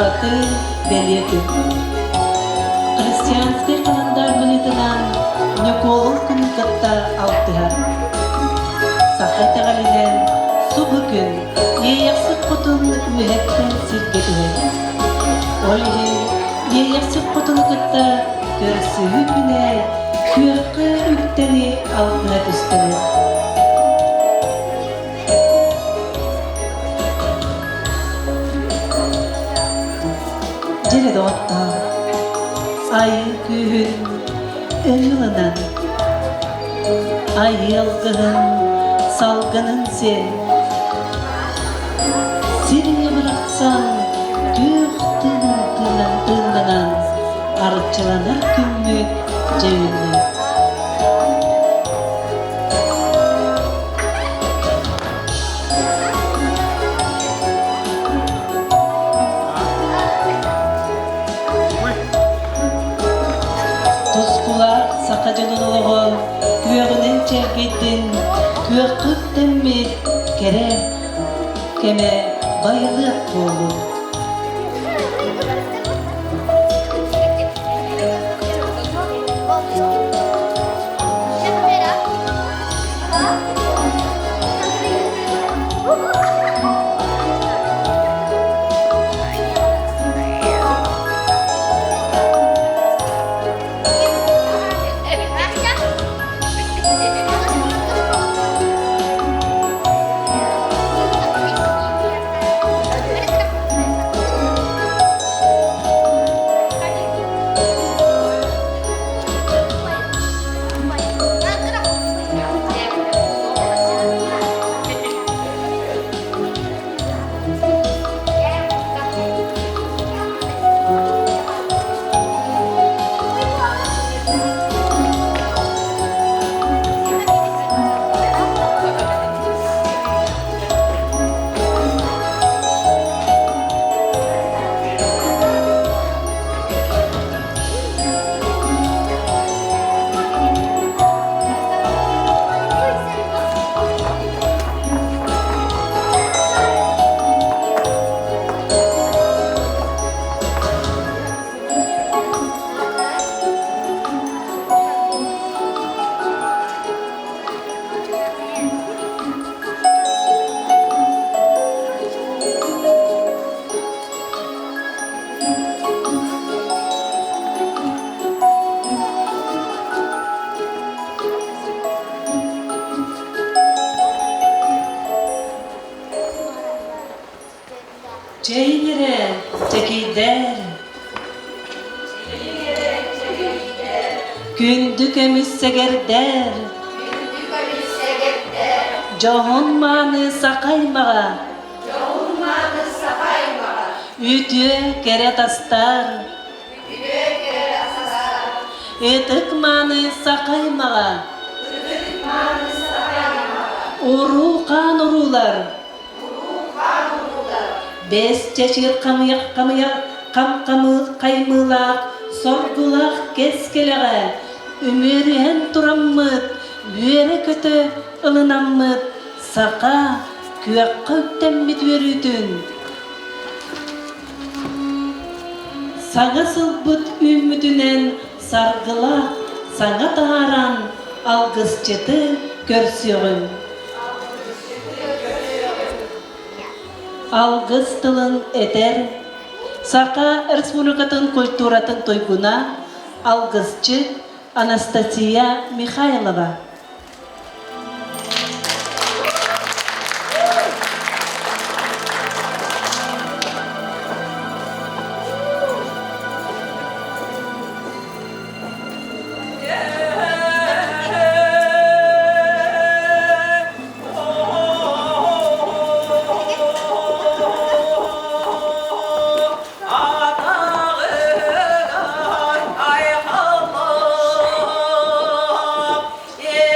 ураты бэлиэ күн. Христианскай халандаар быһыытынан Ньукуолун күнүн кытта алтыһар. Саха итэҕэлинэн субу күн Иэйэхсит Хотун үөһэттэн сиргэ түһэр. Ол иһин Иэйэхсит Хотуну кытта көрсүһүү күнэ күөххэ үктэни алтыһа түстэнэр. Дьире доҕоттоор, айыы күүһүн ылынан, айыы алгыһын салгынын сиэн, сир ийэ барахсан күөх тыынын тыынан тыыннанан арчыланар күммүт дьэ үүннэ. Тускулаах саха дьонун олоҕо күөҕүнэн чэлгийдин, күөххэ үктэммит кэрэ кэмэ байылыат буоллун. Чэйин эрэ, чэкийдэр. Күндү көмүс сэгэрдэр. Дьоһун мааны сахаймаҕа. Үтүө кэрэ тастар. Ытык мааны сахаймаҕа. Уруу хаан уруулар. Бэс чэчир хамыйах хамыйах хам-хамыыр хаймыылаах соргулаах кэскилэҕэ үмүөрүһэн тураммыт үөрэ-көтө ылынаммыт саха күөххэ үктэммит үөрүүтүн саҥа сылбыт үүммүтүнэн саргылаах саҥа таһааран алгысчыты көрсүөҕүҥ. Алгыс тылын этэр Саха Республикатын культуратын туйгуна, алгысчыт Анастасия Михайлова. Айхаллаах.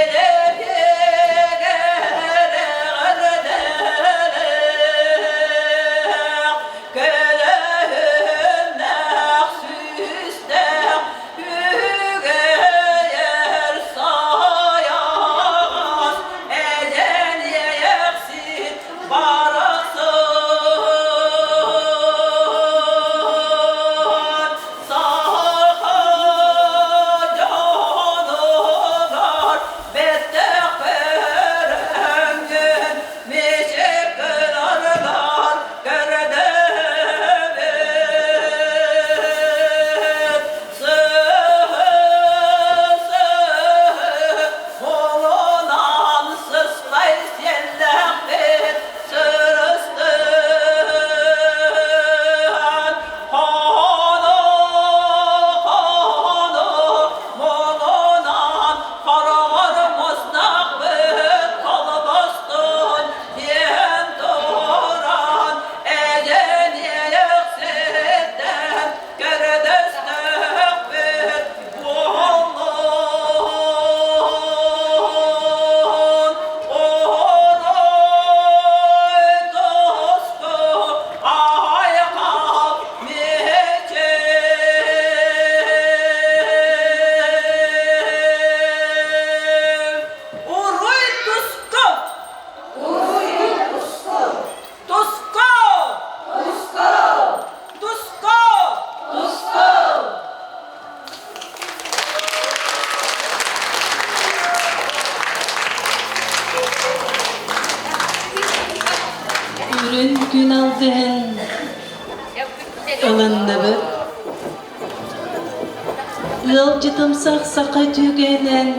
Ыалдьытымсах саха үтүгэнэн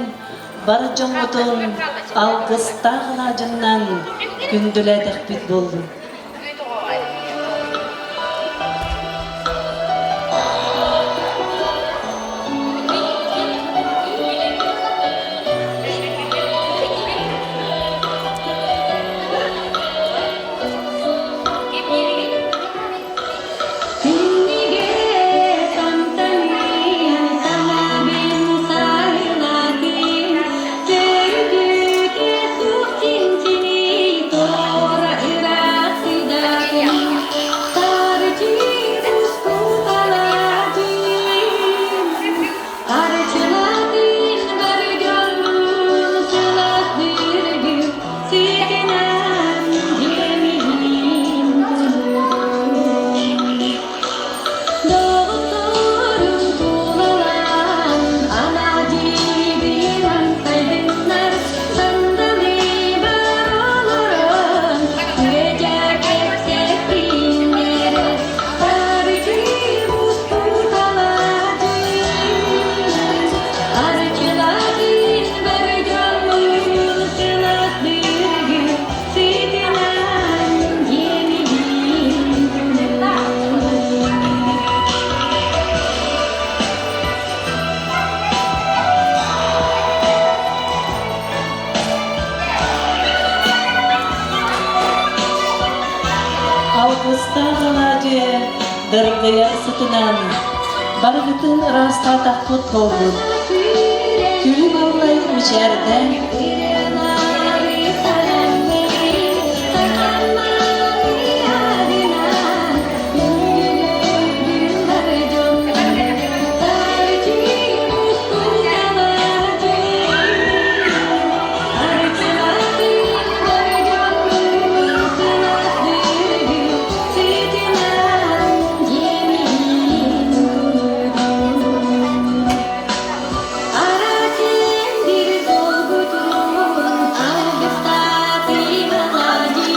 бар дьоммутун алгыстаах алаадьыннан күндүлээтэхпит буоллун. Кинигэ тамтаныан санаабын сайылатын, төрүтүтэ суох чинчини туора ыраахтыдатын, тарчы устуталаатын, арчылатын бар дьоннун сыластыргы ситинэн дьиэмиһин тулутун. Доҕотторум тулалаан, анаадьыйбынан сайдыннар, сандалы бар олорон, күөдьэ кэпсэттиннэр, тарычы мустуталаатын, арчылаатын бар дьоммун сыластыргы сытынан дьиэмиһин тулуйун. Алгыстаах алаадьы дыргыйар сытынан барыгытын ыраастаатахпыт буоллун. Күлүм аллай мичээрдээн Аракин долгутун алгыстатыймалади,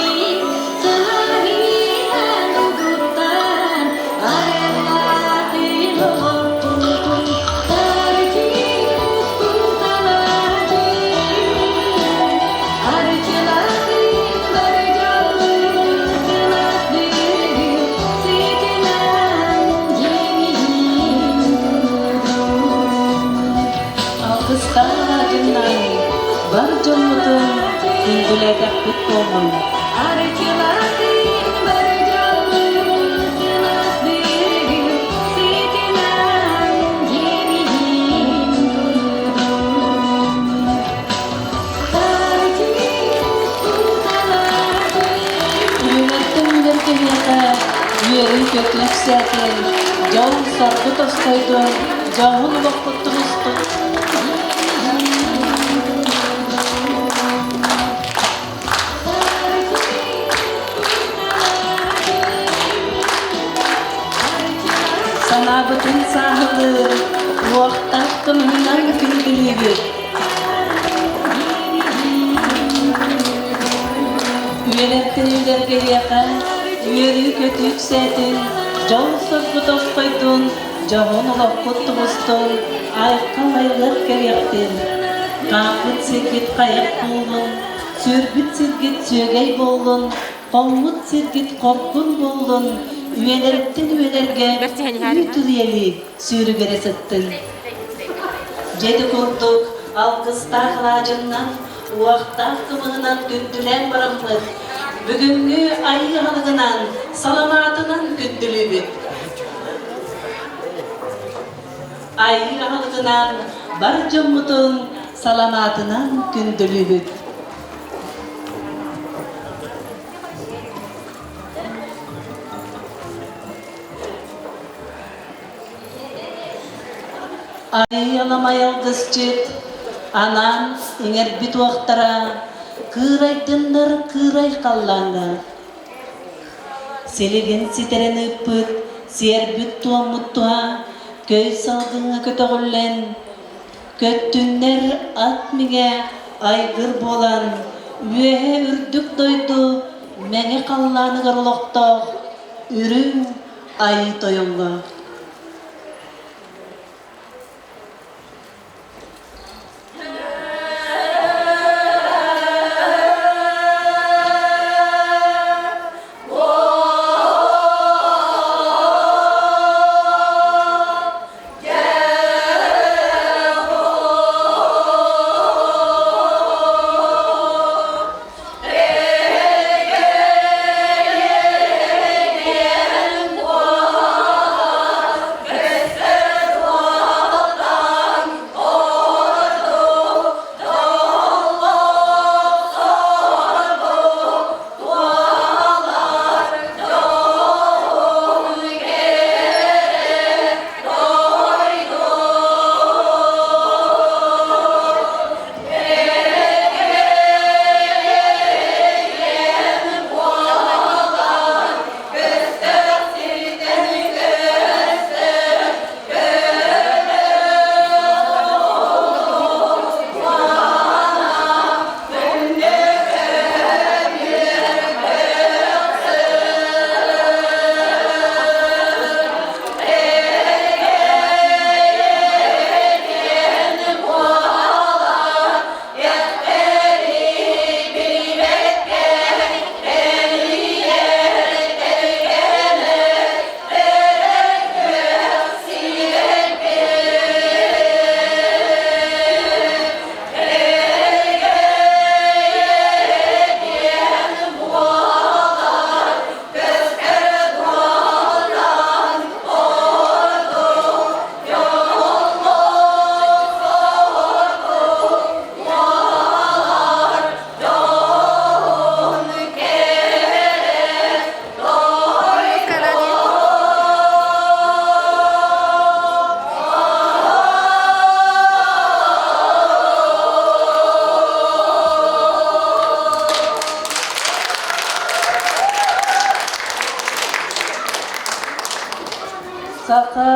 сылаһыйан угуттан арыаллаатын олохпутун, тарчын устуталаатын, арчылатын бар дьолун сыластыгы, сытынан дьиҥин тулутун. Алгыстаах алаадьыннан бар дьоммутун күндүлээтэхпит буоллун. Арчылатын бар дьолун сыластыгы, сытынан дьиҥин тулутун. Үүнэртэн үүнэр киһиэхэ үөрүү-көтүү үксээтин, дьол-соргу тосхойдун, дьоһун олохпут тубустун. Санаабытын сааһылыыр, уохтаах кымыһынан күндүлүүбүт. Үөлэттэн үлэргэһиэхэ, үөрүү-көтүү үксээтин, дьол-соргу тосхойдун, дьоһун олохпут тубустун, айхал-айлар кэлиэхтин. Хааппыт сиргит хайах буоллун, сүрбүт сиргит сүөгэй буоллун, Хоммут сиргит хоргун буоллун, үйэлэртэн үйэлэргэ үүт үрүйэлии сүүрүгэрэ сыттын. Дьэти курдук алгыстаах алаадьыннан, уохтаах кымыһынан күндүлээн бараммыт, бүгүҥҥү айыы аһылыгынан, саламаатынан күндүлүүбүт. Айыы аһылыгынан бар дьоммутун саламаатынан күндүлүүбүт. Айыаламай алгысчыт, анаан иҥэрбит уохтара кыырайдыннар кыырай халлааҥҥа. Силигин ситэрэн ыыппыт, сиэрбит-туоммут туһа көй салгыҥҥа көтөҕүллэн, Көттүннэр ат миҥэ айгыр буолан, үөһэ үрдүк дойду мэҥэ халлааныгар олохтоох үрүҥ айыы тойоҥҥо. Саха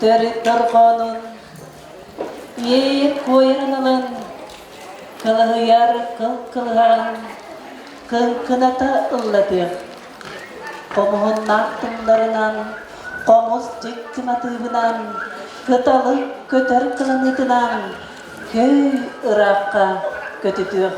төрүт дорҕоонун иэйэр куойарын ылан, кылыһыйар кыл кылыһаҕын кыҥкыната ыллатыах. Хомуһуннаах тылларынан, хомус дьикти матыыбынан, кыталык көтөр кыланыытынан көй ыраахха көтүтүөх.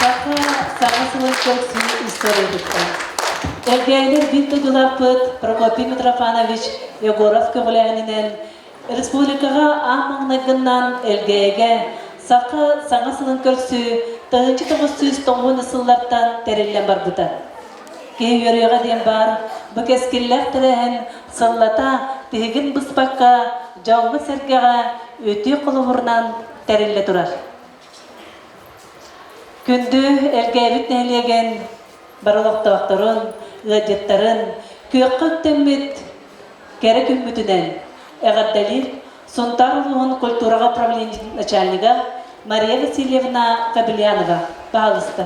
Саха саҥа сылын көрсүү историятыттан. Элгээйилэр биир дойдулаахпыт Прокопий Митрофанович Егоров көҕүлээһининэн республикаҕа аан маҥнайгыннан Элгээйигэ саха саҥа сылын көрсүү 1990 сыллартан тэриллэн барбыта. Киһи үөрүөҕэ диэн баар, бу кэскиллээх тэрээһин сыллата тиһигин быспакка дьоҥҥо-сэргэҕэ үтүө холобурунан тэриллэ турар. Күндү Элгээбит нэһилиэгин бары олохтоохторун, ыалдьыттарын күөххэ үктэммит кэрэ күммүтүнэн эҕэрдэлиир Сунтаар улууһун культураҕа управлениетын начальнига Мария Васильевна Кобельянова. Пожалуйста.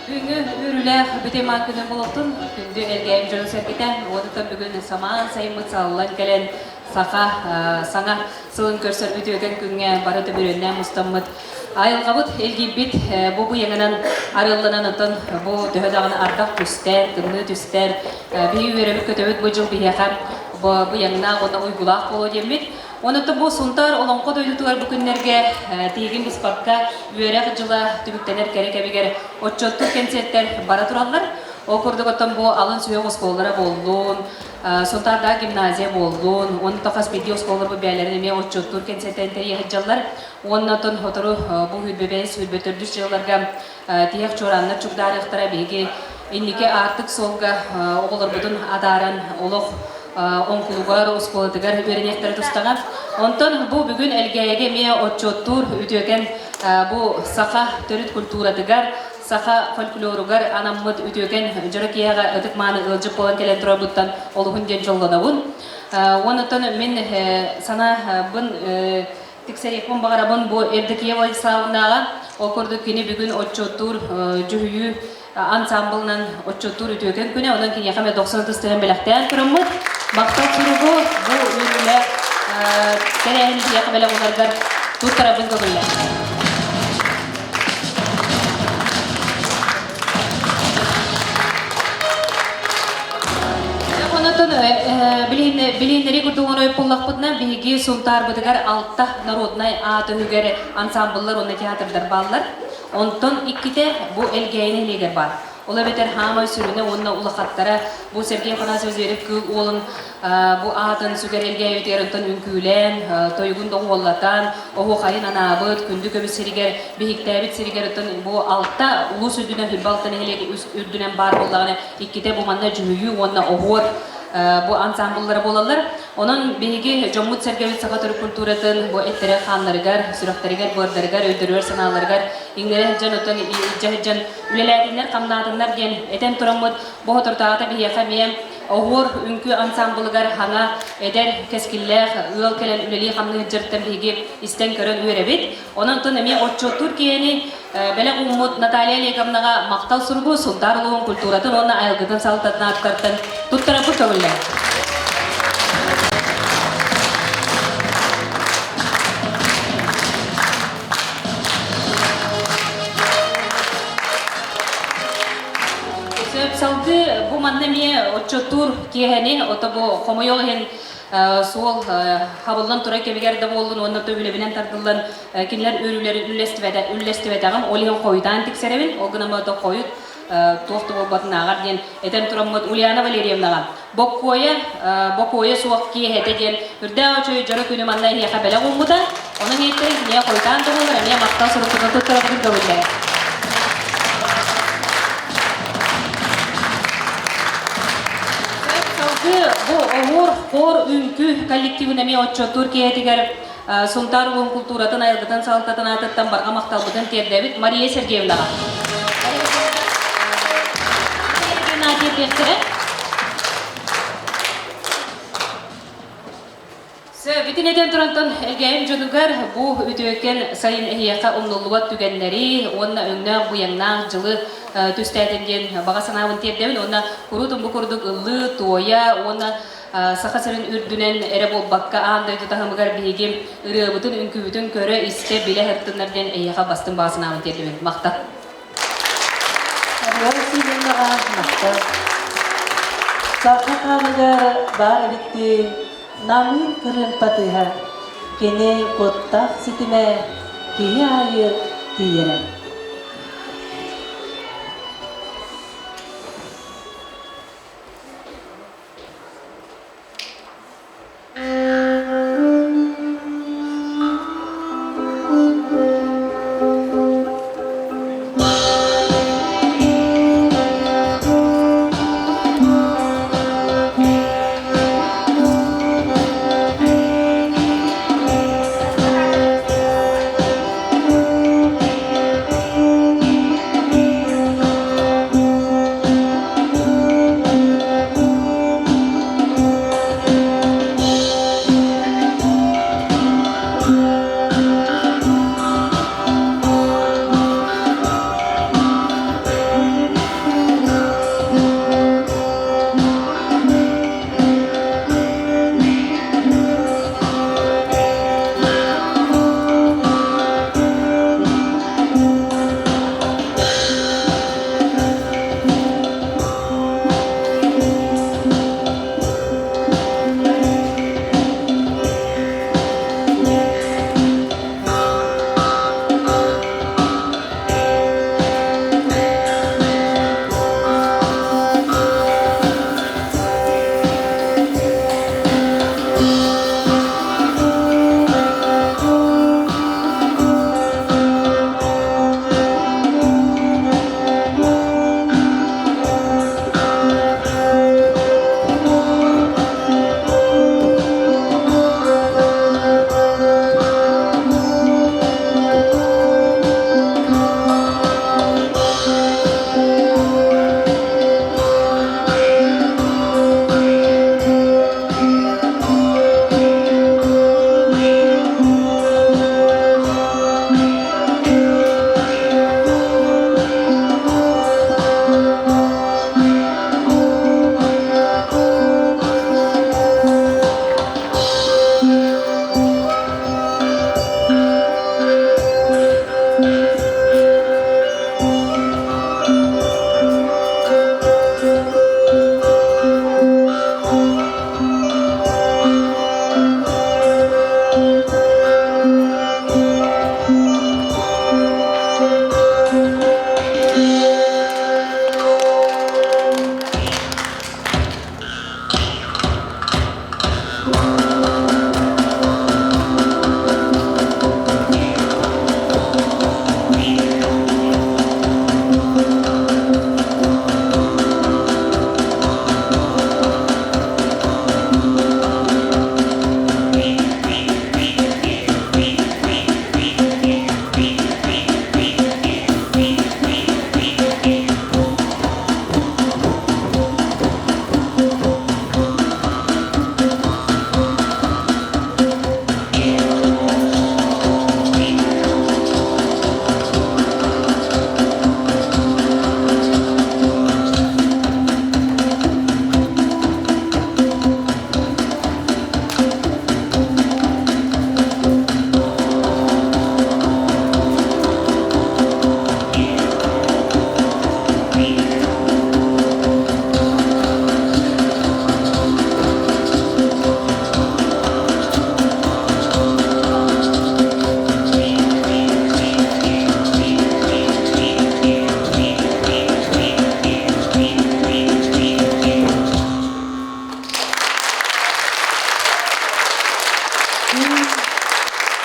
Бүгүҥҥү үөрүүлээх бүтүмаан күнүн болоттун күндү элгээйим дьоно-сэргэтэ уотуттан бүгүн самаан сайыммыт салаллан кэлэн саха саҥа сылын көрсөр үтүөкэн күҥҥэ бары төбүрүөннээн мустаммыт айылҕабыт илгийбит бу быйаҥынан арыалланан оттон бу төһө даҕаны ардах түстэр, тымныы түстэр биһиги үөрэбит-көтөбүт бу дьыл биһиэхэ быйаҥнаах уонна уйгулаах буолуо диэммит. Онон бу Сунтаар Олоҥхо дойдутугар бу күннэргэ тиһигин быспакка үөрэх дьыла түмүктэнэр кэрэ кэмигэр отчуоттуур кэнсиэртэр бара тураллар. Ол курдук оттон бу алын сүһүөх оскуолалара буоллун, Сунтаардаах гимназия буоллун, уонна хас биирдии оскуолалар бу бэйэлэрин эмиэ отчуоттуур кэнсиэртэрин тэрийэ сылдьаллар. Уонна оттон сотору бу 25 24 дьылларга тиһэх чуорааннар чугдаарыахтара биһиги инники аартык суолга оҕолорбутун атааран олох оҥкулугар, оскуолатыгар үөрэниэхтэрэ тустаҕа. Онтон бу бүгүн Элгээйигэ эмиэ отчуоттуур үтүөкэн бу саха төрүт культуратыгар, саха фольклоругар анаммыт үтүөкэн дьоро киэһэҕэ ытык-мааны ыалдьыт буолан кэлэн турарбыттан олуһун диэн дьоллонобун. Онтон мин санаабын тиксэриэхпин баҕарабын бу Евдокия Владиславовнаҕа. Ол курдук кини бүгүн отчуоттуур дьүһүйүү ансамблынан отчуоттуур үтүөкэн күнэ. Онон киниэхэ эмэ 90 ытыс тыһын бэлэхтээн тураммыт. Махтал суругу бу үөрүүлээх тэрээһини биһиэхэ бэлэх уунаргар туттарабын көҥүллээх. Онотон билиһиннэри курдук оной буллахпытына биһиги Сунтаарбытыгар алта народнай аат өһүгэр ансамбллар уонна театрдар бааллар. Онтон иккитэ бу Элгээйи нэһилиэгэр баар. Ол эбэтэр хаамай сүрүнэ уонна улахаттара бу Сергей Афанасьевич Зверев Кыыл Уолун бу аатын сүгэр Элгээйибитигэр онтон үҥкүүлээн, тойугун доҕуһуоллатан, оһуохайын анаабыт, күндү көмүс сиригэр, биһиктээбит сиригэр оттон бу алта улуус үрдүнэн 26 нэһилиэк үрдүнэн баар буоллаҕына иккитэ бу манна дьүһүйүү уонна оһуор бу ансамбллара буолаллар. Онон биһиги дьоммут-сэргэбит саха төрүт культуратын бу эттэрэ-хааннарыгар, сүрэхтэригэр-быардарыгар, өйдөрүгэр-санааларыгар иҥнэрэ сылдьан, оттон илдьэ сылдьан үлэлээтиннэр-хамнаатыннар диэн этэн тураммыт, бу соторутааҕыта биһиэхэ эмиэ Оһуор үҥкүү ансамблыгар хаҥа эдэр кэскиллээх ыал кэлэн үлэлии-хамныы сылдьарыттан биһиги истэн көрөн үөрэбит. Онон оттон эмиэ отчуоттуур киһини бэлэх ууммут Наталья Олеговнаҕа махтал суругу Сунтаар улууһун культуратын уонна айылгытын салалтатын ааттартан туттарарбыт көҥүллээх. Сөп, салгыы бу манна эмиэ отчуоттуур киэһэни, ото бу хомойуох иһин суол хабыллан турар кэмигэр да буоллун уонна төбүлэбинэн тардыллан кинилэр үөрүүлэрин үллэстибэтэҕим, ол иһин хойутаан тиксэрэбин, ол гынан баран хойут туох да буолбатынааҕар диэн этэн тураммыт Ульяна Валерьевнаҕа боккуойа бокуойа суох киэһэтэ диэн үрдээх үчүгэй дьоро күнү манна эһиэхэ бэлэх ууммута. Онон иһиттэн эмиэ хойутаан да буоллар эмиэ махтал суруккутун туттарабытын көҥүллээн. Салгыы бу оһуор хор үҥкүү коллективын эмиэ отчуоттуур киэһэтигэр Сунтаар улууһун култууратын айылгытын салалтатын аатыттан барҕа махталбытын тиэрдэбит Мария Сергеевнаҕа. Тиэрдиэхтэрэ. Бүтүн этэн турантан Элгээйим дьонугар бу үтүөкэн сайын эһиэхэ умнуллубат түгэннэри уонна өҥнөөх быйаҥнаах дьылы түстээтин диэн баҕа санаабын тиэрдэбин уонна куруутун бу курдук ыллыы, туойа уонна Саха сирин үрдүнэн эрэ буолбакка аан дойду таһымыгар биһиги ырыабытын, үҥкүүбүтүн көрө, истэ, билэ сырыттыннар диэн эйиэхэ бастыҥ баҕа санаабын тиэрдибин. Махтал. Мария Васильевнаҕа махтал. Саха хааныгар баар эбиттии намыын кырыымпа тыаһа, кини куттаах ситимэ киһи аайы тиийэрэ.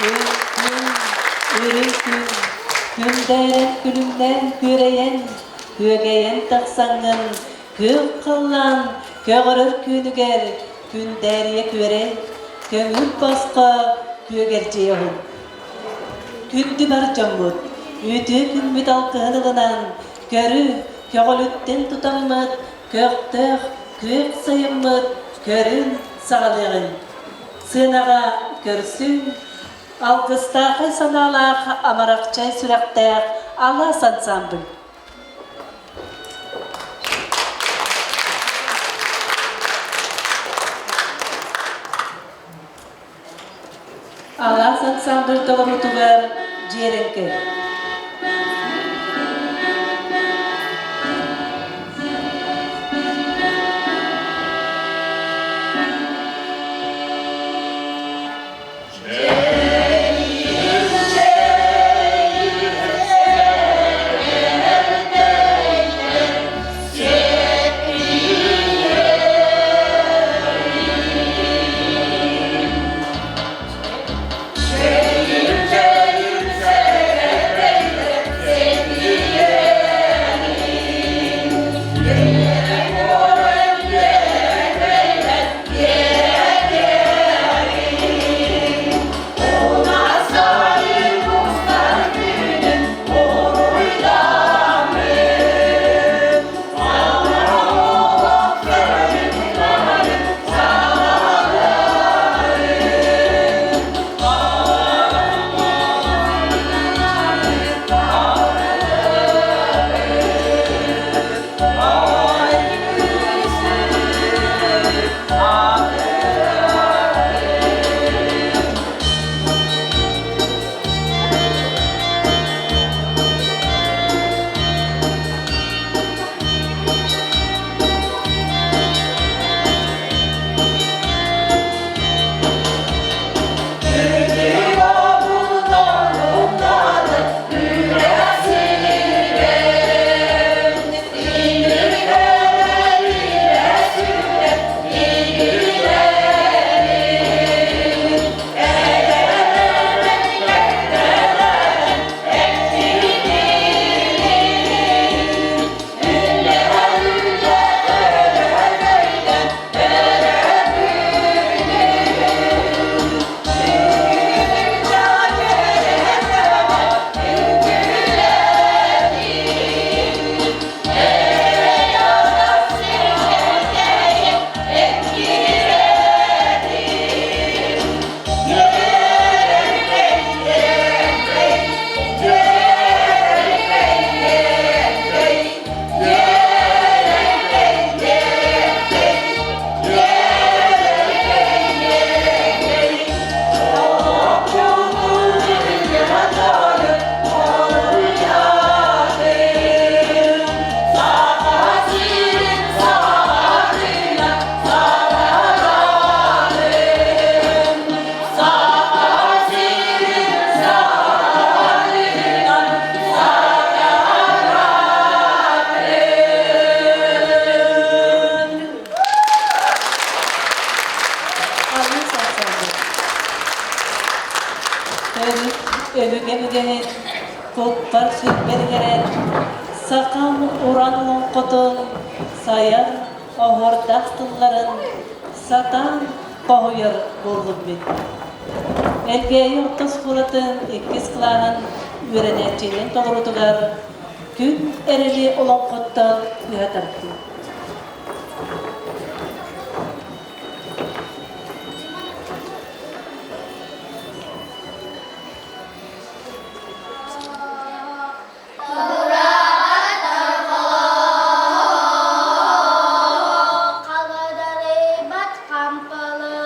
Күн, күн, үрүҥ күн, күндээрэн күлүмнээн күөрэйэн, күөгэйэн тахсаҥҥын, күөх халлаан көҕөрөр күөнүгэр күндээрийэ күөрэй, көҥүл босхо күөгэлдьийэ уһун. Күндү бар дьоммут, үтүө күммүт алгыһын ылынан, көрү, көҕүлүттэн тутаммыт, көхтөөх, күөх сайыммыт көрүн саҕалыаҕыҥ. Сыанаҕа көрсүҥ, алгыстаахай санаалаах амарахчай сүрэхтээх алаас ансамбль. Алаас ансамбль толоруутугар Дьиэрэҥкэй. Алгыс ансамбль. Төрүт өбүгэм үгэһин куппар сүрбэр иҥэрэн, сахам уран олоҥхотун сайар оһуордаах тылларын сатаан хоһуйар буоллум мин. Элгээйи орто оскуолатын иккис кылааһын үөрэнээччилэрин толоруутугар Күн эрэли олоҥхоттон быһа тардыы. Халадарыйбат хампалык,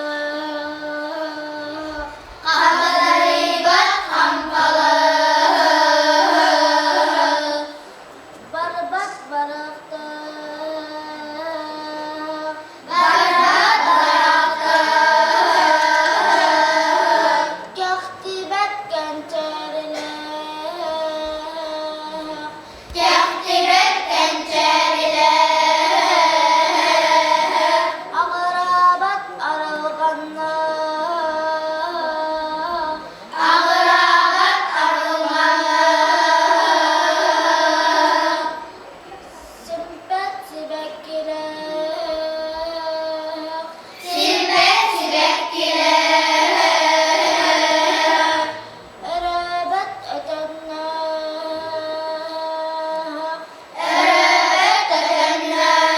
Халадарыйбат хампалык, Барбат барахтык, Барбат барахтык, Кэхтибэт кэнчээрилээх, Кэхтибэт кэнчээрилээх, Аҕыраабат арылҕаннаах, Аҕыраабат арылҕаннаах, Симпэт сибэккилээх, Симпэт сибэккилээх, Өрөөбөт өтөннөөх, Өрөөбөт өтөннөөх.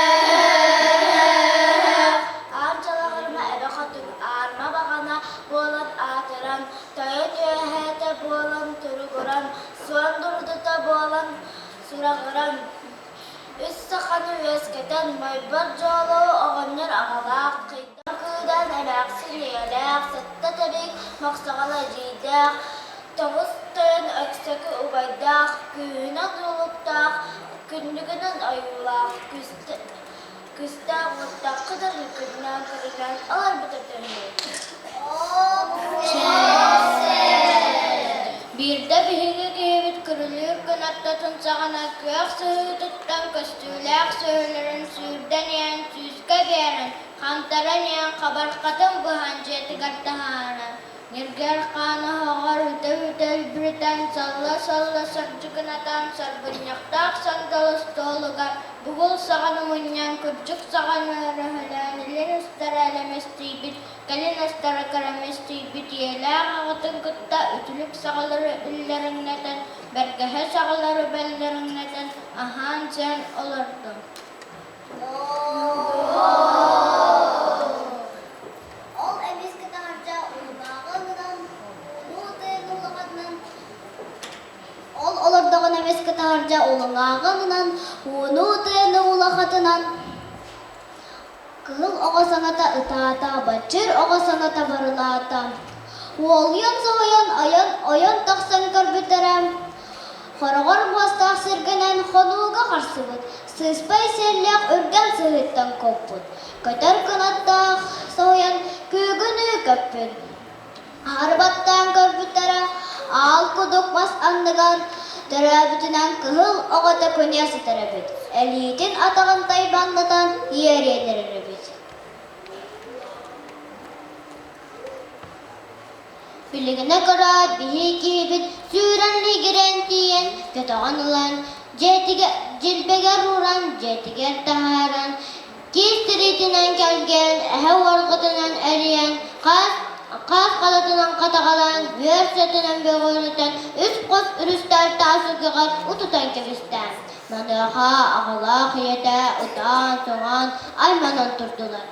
Аан Чалаҕырма эбэ хотун аарма баҕана буолан аатыран, тойон үөһээтэ буолан туругуран, суон дурдута буолан сураҕыран, үс саханы үөскэтэн, Мойбор Дьуолу оҕонньор аҕалаах, Кыйдам Кыыда. Тойон эмээхсин ийэлээх, сэттэ тэбиик мохсоҕол эдьиийдээх, тоҕус тойон өксөкү убайдаах, күүһүнэн уолуктаах, күннүгүнэн ойуулаах, күстээх уоттаахха да күннээн көрүнэн олорбута үһү. Биирдэ биһиги киһибит күрүлүүр күн ортотун саҕана күөх сыһыытыттан көстүүлээх сүөһүлэрин сүүрдэн иһэн сүүскэ биэрэн, хантаран иһэн хабархатын быһан дьиэтигэр таһааран, ньиргиэр хаан оһоҕор үтэ-үтэ үлбүрүтэн, салла-салла сырдьыгынатан сарбынньахтаах сандал остуолугар бугул саҕаны мунньан, күрдьүк саҕаны өрөһөлөөн илин устара элэмэстийбит Кэлин астара кэрэмэстийбит ийэлээх аҕатын кытта үтүлүк саҕалары үллэриҥнэтэн, бэргэһэ саҕалары бэллэриҥнэтэн аһаан-сиэн олордум. Ол эмискэ таһырдьа улунааҕы ылынан, ууну тыын улаханынан Ол олордоҕуна эмискэ таһырдьа улунааҕы ылынан, ууну тыаны улахатынан Кыһыл оҕо саҥата ытаата, баччыр оҕо саҥата барылаата. Уолуйан-соһуйан ойон, ойон тахсан көрбүттэрэ, хороҕор муостаах сиргэнэн хонууга харсыбыт, сыыспай сиэллээх үргэн сыһыыттан куоппут, көтөр кынаттаах соһуйан күүгүнүү көппүт. Аһары баттаан көрбүттэрэ, аал кудук мас анныгар төрөөбүтүнэн кыһыл оҕото күнүө сытар эбит, элиитин атаҕын тайбаҥнатан иэриэлэрэр эбит. Билигинэ көрөөт, биһи киһибит сүүрэн лигирэн тиийэн, көтөҕөн ылан, дьиэтигэр, дьилбэгэр ууран, дьиэтигэр таһааран, Киис тириитинэн кэлгэн, эһэ уорҕатынан эрийэн, хаас, хаас халатынан хатаҕалаан, үөр сытынан бөҕөрүтэн, үс хос үрүстээх таас үгэҕэр утутан кэбистэ. Маныаха аҕалаах ийэтэ ытаан-соҥоон айманан турдулар.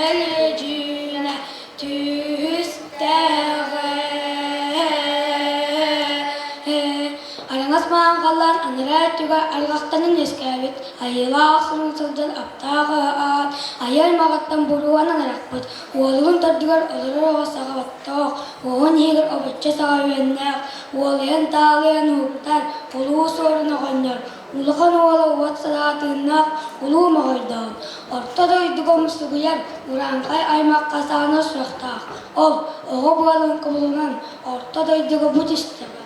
Кэлдьүүнэ түстэҕэ Араҥас маҥан халлаан анараа өттүгэр арҕахтанан үөскээбит айыылаах суруҥ сылдьан аптаах аат айыы аймаҕыттан буруонан арахпыт уолугун төрдүгэр олорор оҕо саҕа оттоох уоһун иһигэр обоччо саҕа үөннээх уолуйан таалыйан уһуктар улуу суорун оҕонньор Улахан уола уот санаатыыннаах улуу моҕойдоон, орто дойдуга умсугуйар урааҥхай аймахха саана суохтаах, ол оҕо буолан кубулунан орто дойдуга бу түстэҕэ.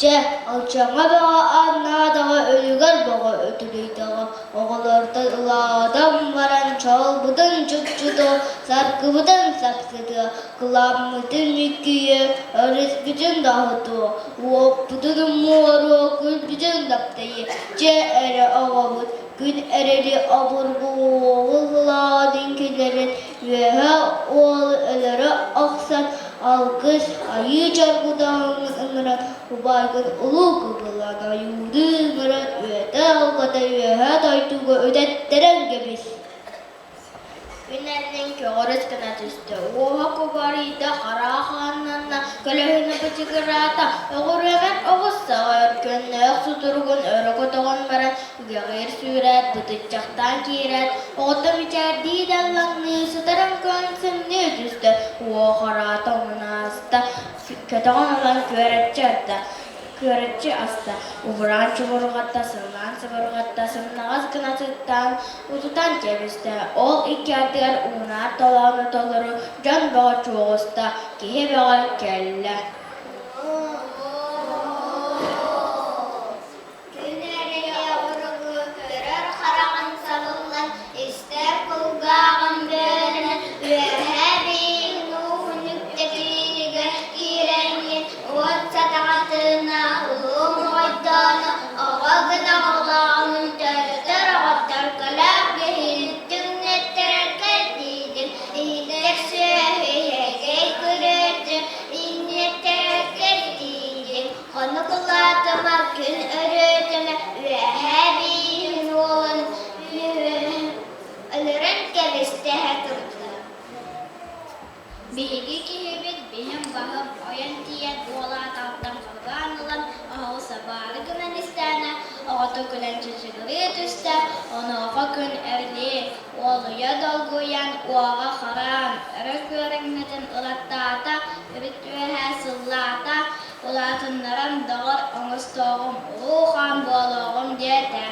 Чэ, алчаҥҥа бөҕө ааннаадаҕа өлүгэр бөҕө үтүлүйдэҕэ, оҕолортон улаатан баран чолбутун чупчутуо, саргыбытын сапсытыа, кыламмытын мүккүйүө, өрүспүтүн даһытыа, уоппутун умуоруо, күлбүтүн таптайыа, дьэ эрэ оҕобут, күн эрэри обургу уоҕу ылаадын киллэрэн, үөһэ уолу өлөрө охсон, алгыс, айыы чоргутаҕын ыҥыран, убайгын улуу кыбылан ойуурдуу ыҥыран, үөтэ алгата үөһэ дойдуга үтэттэрэн кэбис. Күн аннын көҕөрүс гына түстэ, уоһа кубарыйда, хараҕа хааннанна, көлөһүнэ бычыгыраата, оҕуруоман оҕус саҕа өркөннөөх сутуругун өрө көтөҕөн баран, үгэҕиир сүүрээт, бытыччахтаан киирээт, оҕото мичээрдии даллаҥныы сытарын көрөн сымныы түстэ, уоһа хараата омунааста, көтөҕөн ылан күөрэччи атта Күөрэччи аста, убураан чубурҕатта, сыллаан сыбырҕатта, сымнаҕас гына сыттаан, утутан кэбистэ. Ол икки ардыгар уунаар толоону толору дьон бөҕө чуоҕуста, киһи бөҕө кэллэ. Күн эрэйэ уругу көрөр хараҕын сабыллан, истэр кулгааҕын бүөлэнэн, үөһээ биир ууһун үктэтиитигэр киирэҥҥин, уот сатаҕатына улуу моҕойдоону оҕо гына оҕолооҕун төрөтөр оҕоттор көлөөх киһи. кэбистэһэ турдулар. Биһиги киһибит биһим баһым ойон тиийэн уола атаҕыттан харбаан ылан оһоҕу сабаары гынан истэҕинэ, оҕото күлэн чачыгырыы түстэ, онуоха күн эрилии, уолуйа долгуйан, уоҕа хараан, өрө күөрэҥнэтэн ылаттаата, үрүт үөһэ сыллаата, улаатыннаран доҕор оҥостуоҕум, улуу хаан буолуоҕум диэтэ.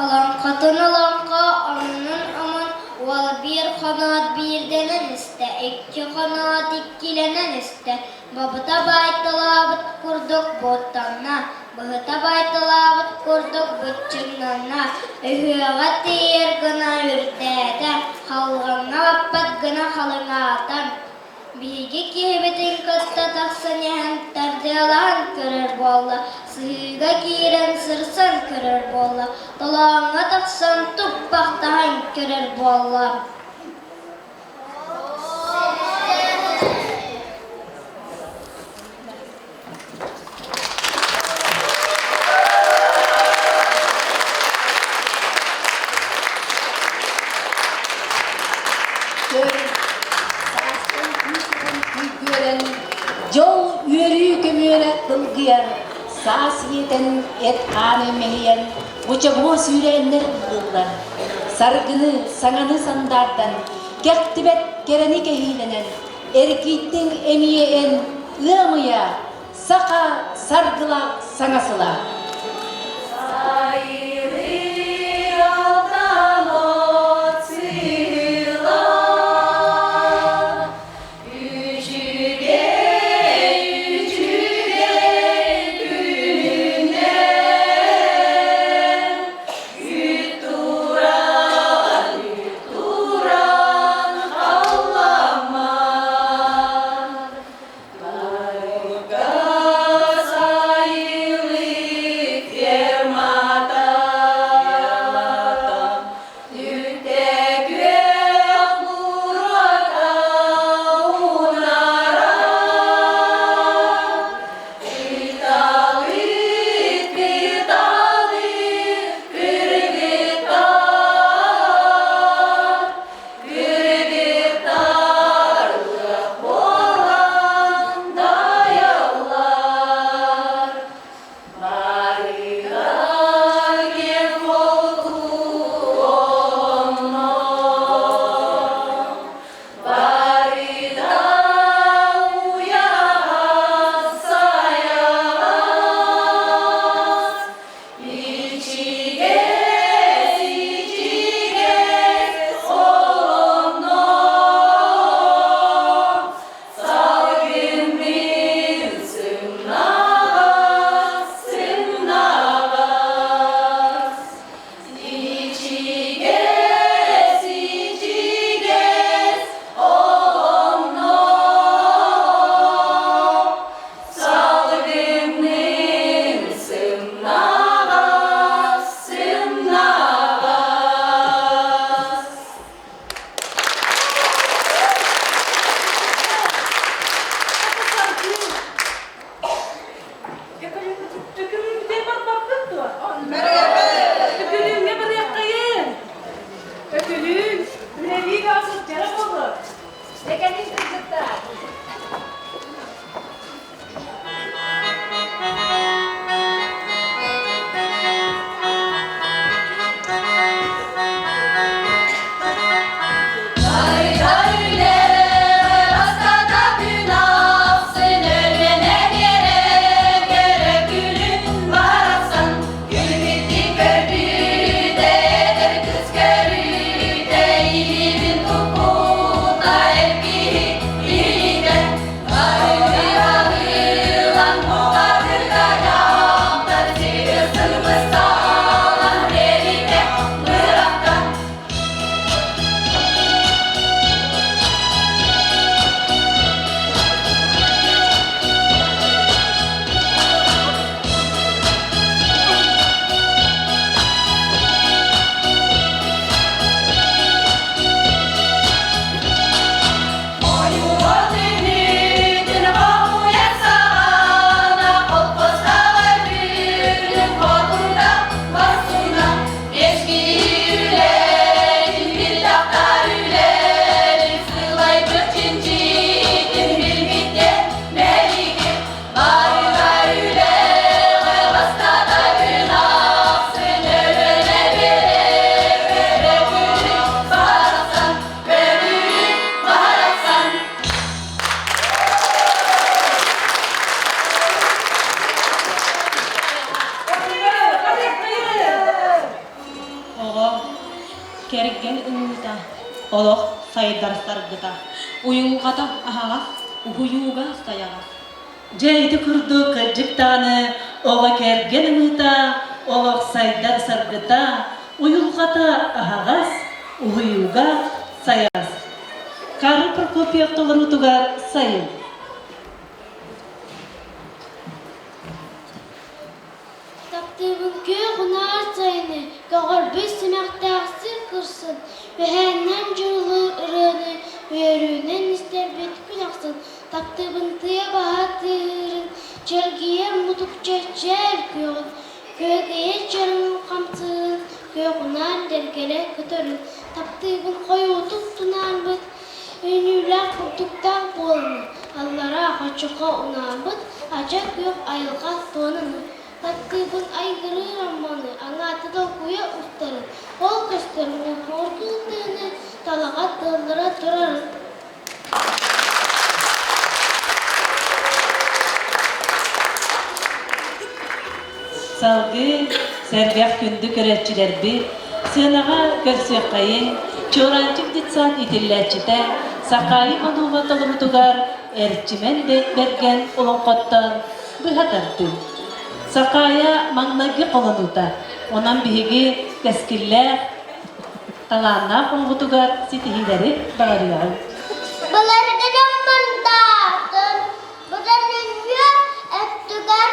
Олоҥхотун олоҥхо, омунун омун, уол биир хоноот биирдэнэн истэ, икки хоноот иккилэнэн истэ, бобута баайталаабыт курдук буоттанна, быһыта баайталаабыт курдук быччыҥнанна, өһүөҕэ тиийэр гына үрдээтэ, халҕаҥҥа баппат гына халыҥаата. Биһиги киһибитин кытта тахсан иһэн тардыалаһан көрөр буолла, сыһыыга киирэн сырсан көрөр буолла, толооҥҥо тахсан туппахтаһан көрөр буолла. Көр, саастан күүс ылан күйгүөрэн, дьол үөрүү көмүөрэ тылгыйар, саас иэтэн эт-хаан мэһийэн, мучобуо сүүрээннэр ыллыллар. Саргыны, саҥаны сандаардан, кэхтибэт кэрэни кэһиилэнэн, Эргийдиҥ эмиэ эн ыам ыйа, саха саргылаах саҥа сыла. Туран халламан, Тугас айылыы. Кэргэн ымыыта, олох сайдар саргыта, уйулҕата аһаҕас, уһуйууга сайаҕас. Дьэ ити курдук кырдьык даҕаны оҕо кэргэн ымыыта, олох сайдар саргыта, уйулҕата аһаҕас, уһуйууга сайаҕас. Карл Прокопьев толоруутугар сайын. Таптыыбын күөх унаар сайыны, көҕөрбүт симэхтээх сир кырсын, үһээннэн дьулуур ырыаны үөрүүнэн истэрбит күн ахсын. Таптыыбын тыа баһа тыаһыырын, чэлгийэр мутукча чээл күөҕүн, күөгэйэ чараҥын хамсыырын, күөх унаар дьэргэлэ көтөрүн. Таптыыбын хойуутук тунаарбыт, үүнүүлээх бурдуктаах буоланы, аллараа хочоҕо унаабыт ача күөх айылҕа туонаны, таптыыбын айгырыыр Амманы, аҥаата долгуйа устарын, ол көстөр муҥхур тыаны талаҕа тыаллара турарын. Салгыы сэргэх күндү көрөөччүлэрбит сыанаҕа көрсүөххэйиҥ Чуораанчык детсад иитиллээччитэ Сахаайы Хонууга толорутугар Эрчимэн Бэргэн олоҥхоттон быһа тардыы. Сахаайа маҥнайгы холонуута. Онон биһиги кэскиллээх, талааннаах оҥоһутугар ситиһиилэри баҕарыаҕыҥ. Былыргы дьоммундаатын Быданынньа өттүгэр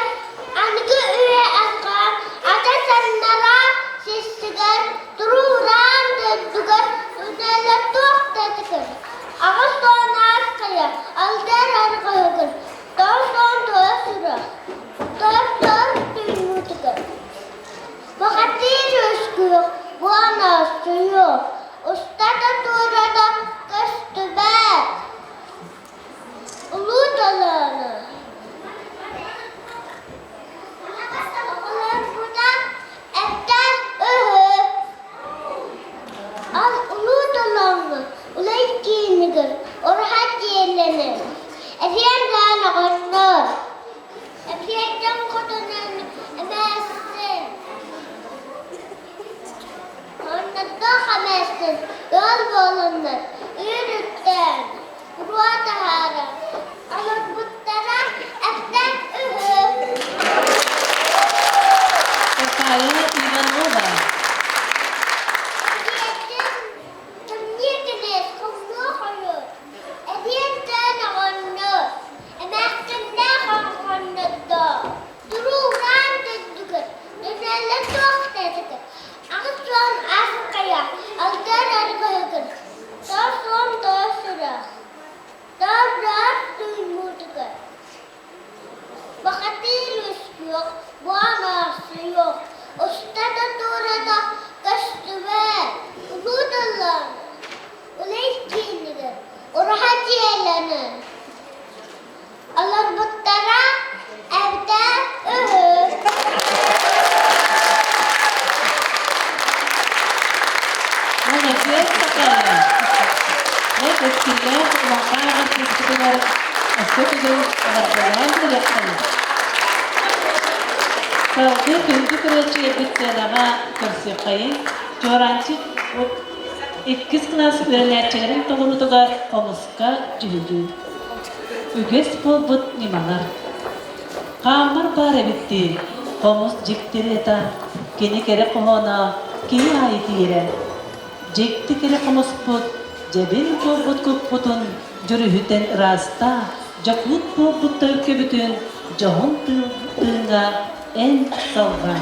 аныгы үйэ арҕаа ата саннара сиссигэр туруораан дойдугар үлэлэр туох да этигэр 80 аас хайа алдар арҕаһыгар 90 тура сүрэх тор-тор түүнүтүгэр бухатыыр үөскүөх буона суйуох устата туората көстүбэт Улуу Толоону Оҕолорбута эптэн үһү. Ол Улуу Толооҥҥо улай киинигэр ураһа дьиэлэнэн, эбиэн даан оҕонньор, эбиэнтэн хотунан эмээхсин, Оннордоох эмээхсин ыал буоланнар үөрүттээн Буруо таһаарар, олорбуттара эптэн үһү. Сахая Иванова. Дьиэтин тымныы кинээс хомнуо хойут, эбиэн-тээн оҕонньор, эмээхсиннээх оҕонньордоох, туруораан дойдугар, дүнэллэ туох да этигэр, 80 ас хайа, алтыар аргыһыгын, Тосон тоосура, тор-тор туймуутугар, бухатыыр үөскүөх, буолар суох, устата туората көстүбэт, улуу тыллаан, улай киинигэр ураһа дьиэлэнэн, олорбуттара эбитэ үһү. Молодец такая! Вот өскүллээх улахан кыыспытыгар өссө төгүл эҕэрдэлээн кэлиэххин. Салгыы күндү көрөөччүлэрбит сыанаҕа көрсүөххэйиҥ. Чуораанчык иккис кылаас үөрэнээччилэрин толоруутугар хомуска дьүһүйүү. Үгэс буолбут ньымалар. Хааммар баар эбит дии, хомус дьикти ырыата, кини кэрэ хоһооно киһи аайы тиийэрэ. Дьикти кэрэ хомуспут, дьэбин буолбут куппутун дьүрүһүтэн ыраастаа, дьокуут буолбут төлкөбүтүн дьоһун тыыҥҥа эн салҕаа.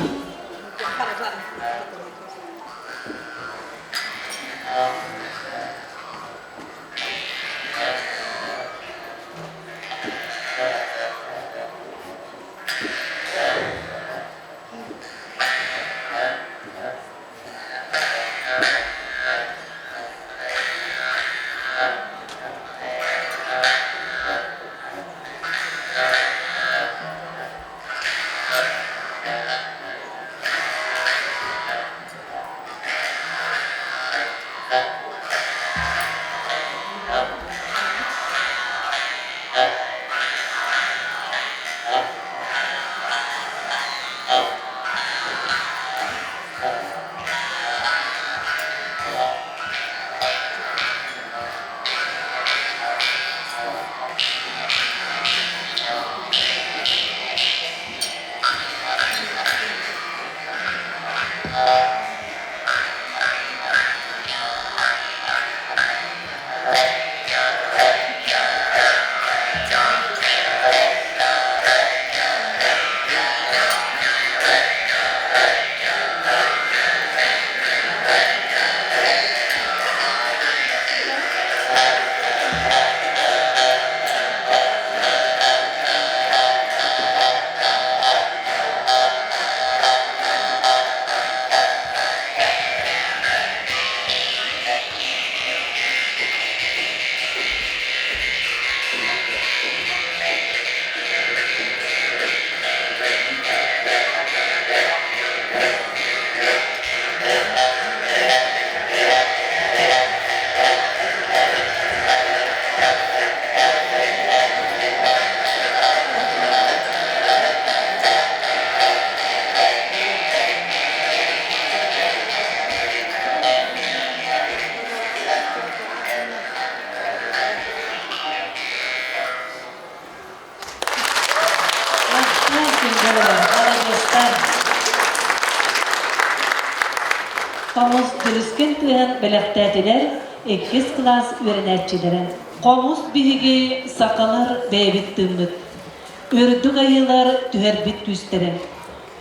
Махтал күндүлэр, маладьыастар! Хомус дьүрүскэн тыаһын бэлэхтээтилэр иккис кылаас үөрэнээччилэрэ. Хомус биһиги сахалар бэйэбит тыыммыт. Үрдүк айыылар түһэрбит күүстэрэ.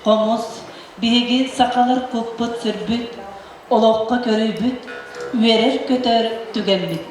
Хомус биһиги сахалар куппут-сүрбүт, олоххо көрүүбүт, үөрэр-көтөр түгэммит.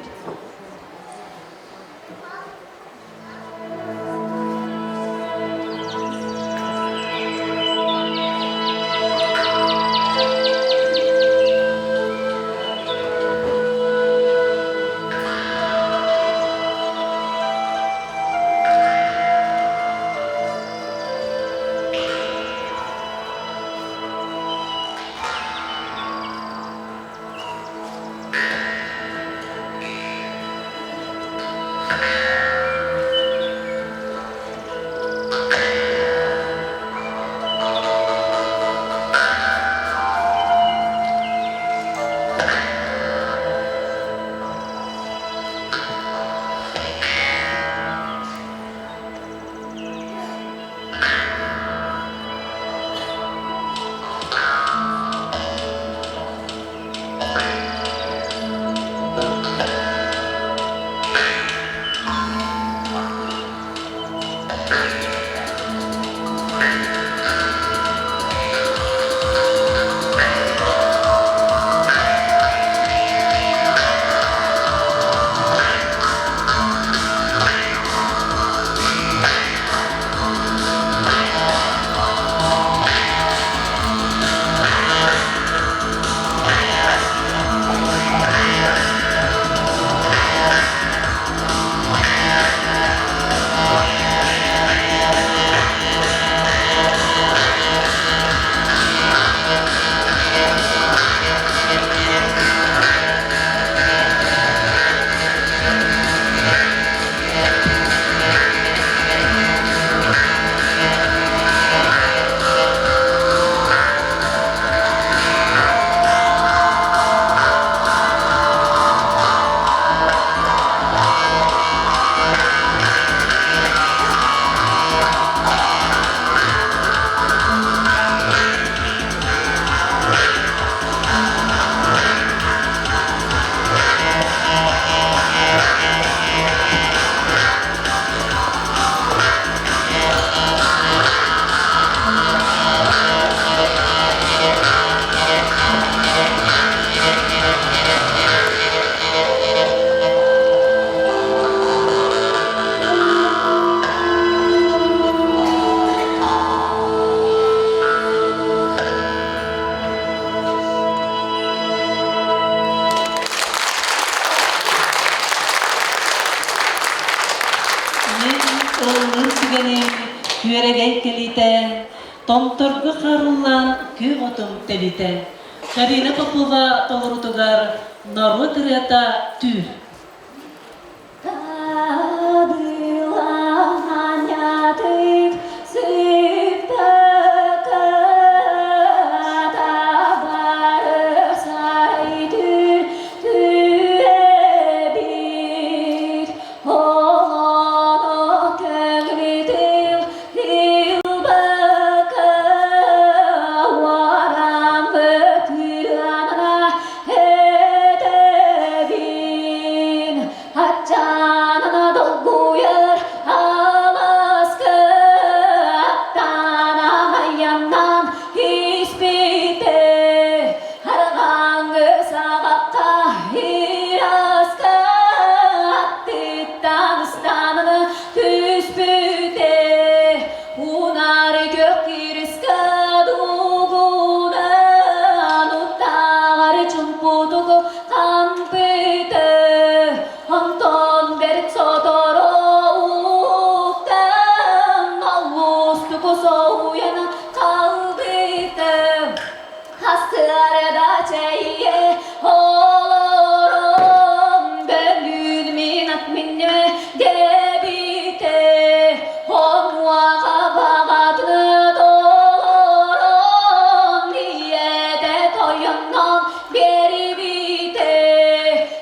Мин ыллыыр түгэним күөрэгэй кэлиитэ, томторго харыллан күөх отум тэбитэ. Карина Попова толорутугар норуот ырыата түүр. Кадыланятык сыптыкы табарысай түр түөбит Олоно көҥүтүл илбакы уарамы. чэйэ олорон бөлүүн мин ат миннэ дэбитэ онуоха баҕатын толорон ийэтэ тойоннон биэрибитэ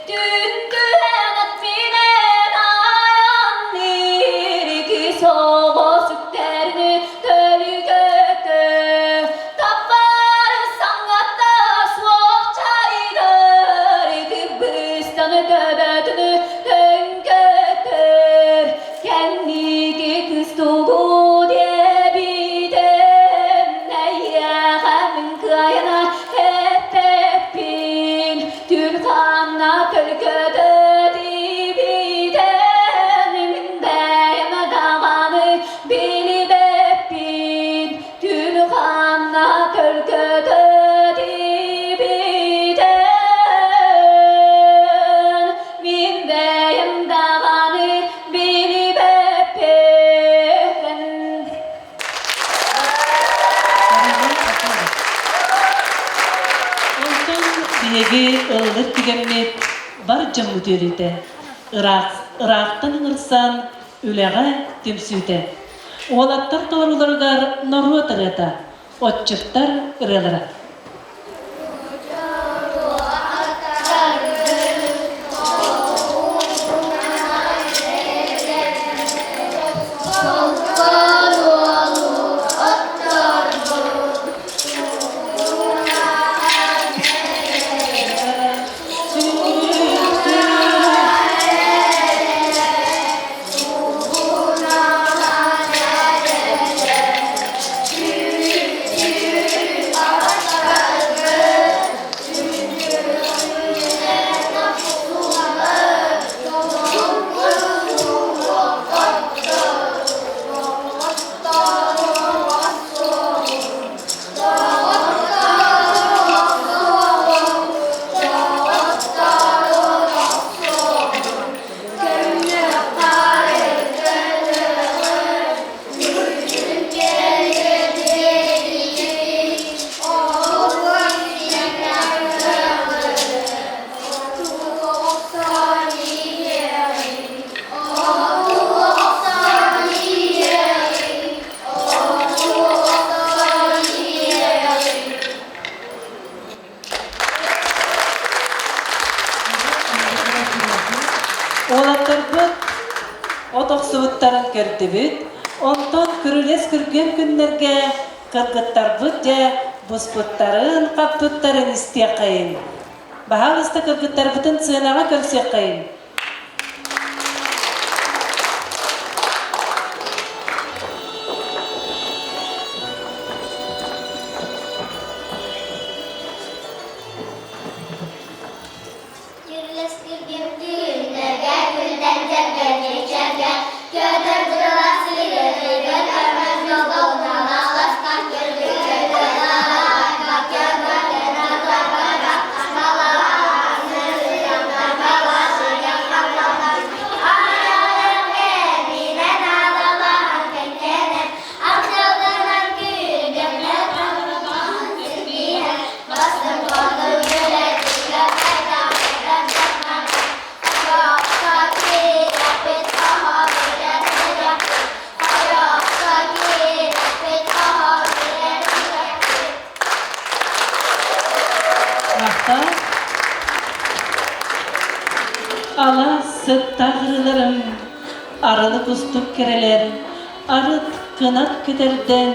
түн-түһэн ат минэн айанныыр ики соҕус үктэрини төлүгөтө таппар саҥата суох чайдар кыбыстан төбөтүн төҥкөтөр кэнники кыс тугу диэбитин эйиэхэ мин кыайан эппэппин түн ханна төлкөтө тибитэн мин бэйэм даҕаны билибэппин түн ханна төлкөтө тибитэн мин бэйэм даҕаны билибэппин. Онтон биһиги ыллык түгэммит бар дьоммут үөрүүтэ, ыраахтан ыҥырсан үлэҕэ түмсүүтэ. Уолаттар толорууларыгар норуот ырыата, отчуттар ырыалара. Уолаттарбыт от охсубуттарын көрдүбүт, онтон күрүлэс күргүөм күннэргэ кыргыттарбыт дьэ буспуттарын, хаппыттарын истиэххэйин. Баһаалыста кыргыттарбытын сыанаҕа көрсүөххэйин. Күллэргэ күллэн дьэргэни чэргэ Көтөр дьыла сыырыгын өрмөс долгуналаластан Махтал. Ала сыттаах ырыларым, арылы кустук кэрэлэр, арыт кынат көтөрдөн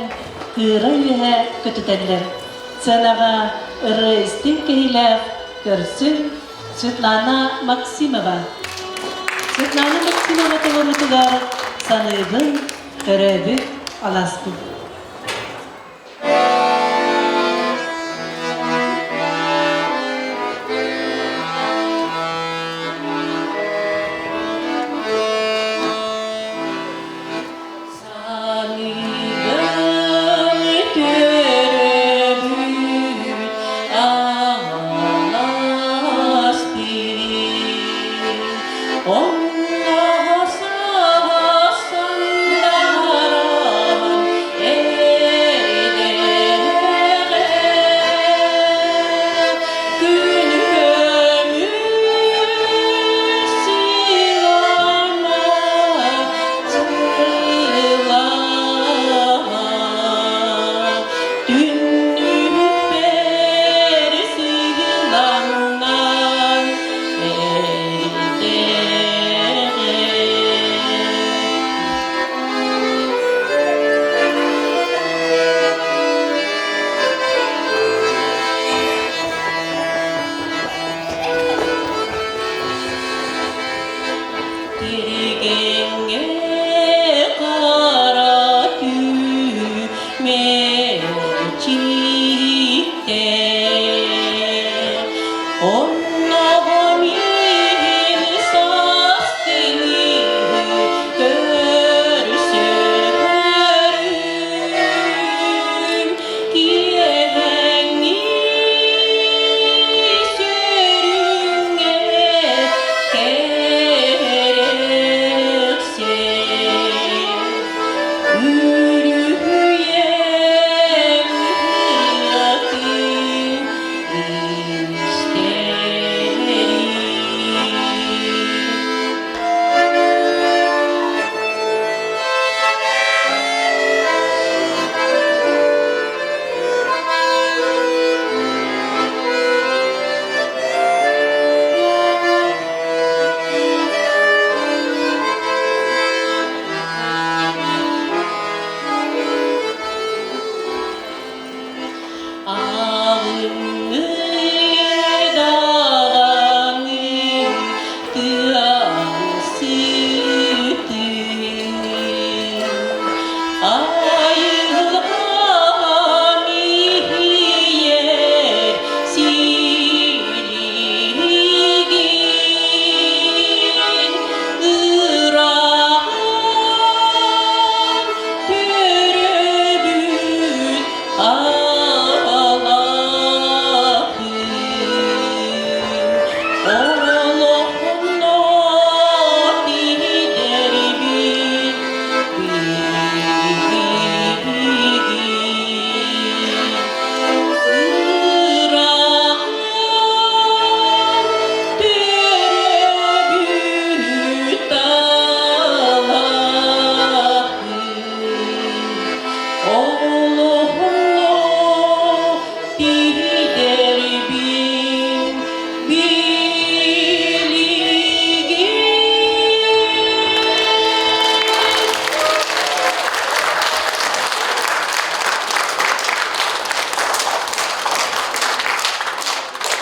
кыыра үөһэ көтүтэллэр. Сыанаҕа ырыа истиҥ киһилээх көрсүн Светлана Максимова. Светлана Максимова толоруутугар саныыбын, төрөөбүт алааспын. Саныыбын төрөөбүт алааспын, онно саба сандаран.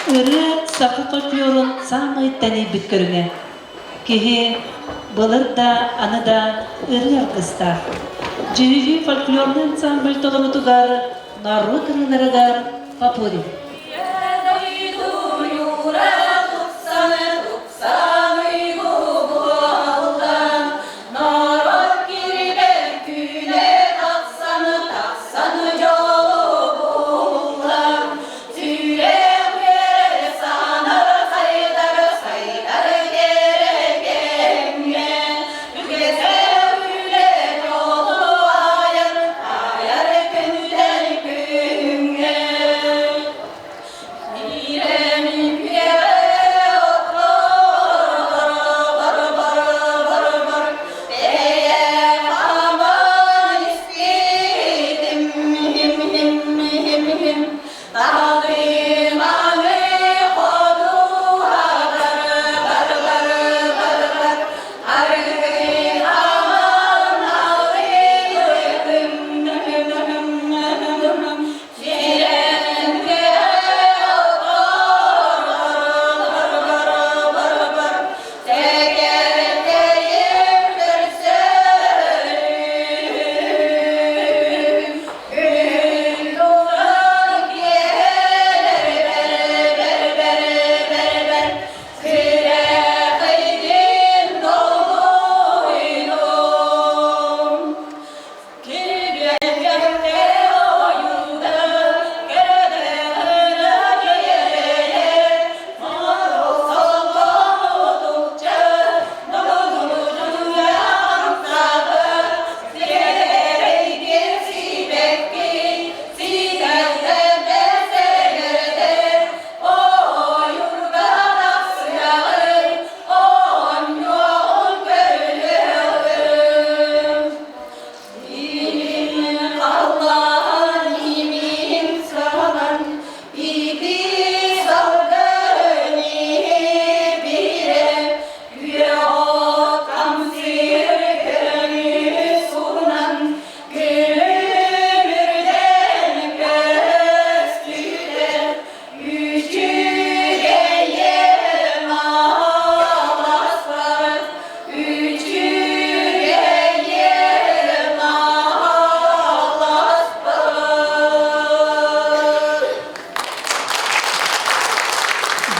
Ырыа саха фольклорун саамай тэнийбит көрүҥэ. Киһи былыр да, аны да ырыа аргыстаах. Дьүһүйүү фольклорный ансамбль толорутугар норуот ырыаларыгар Попурин.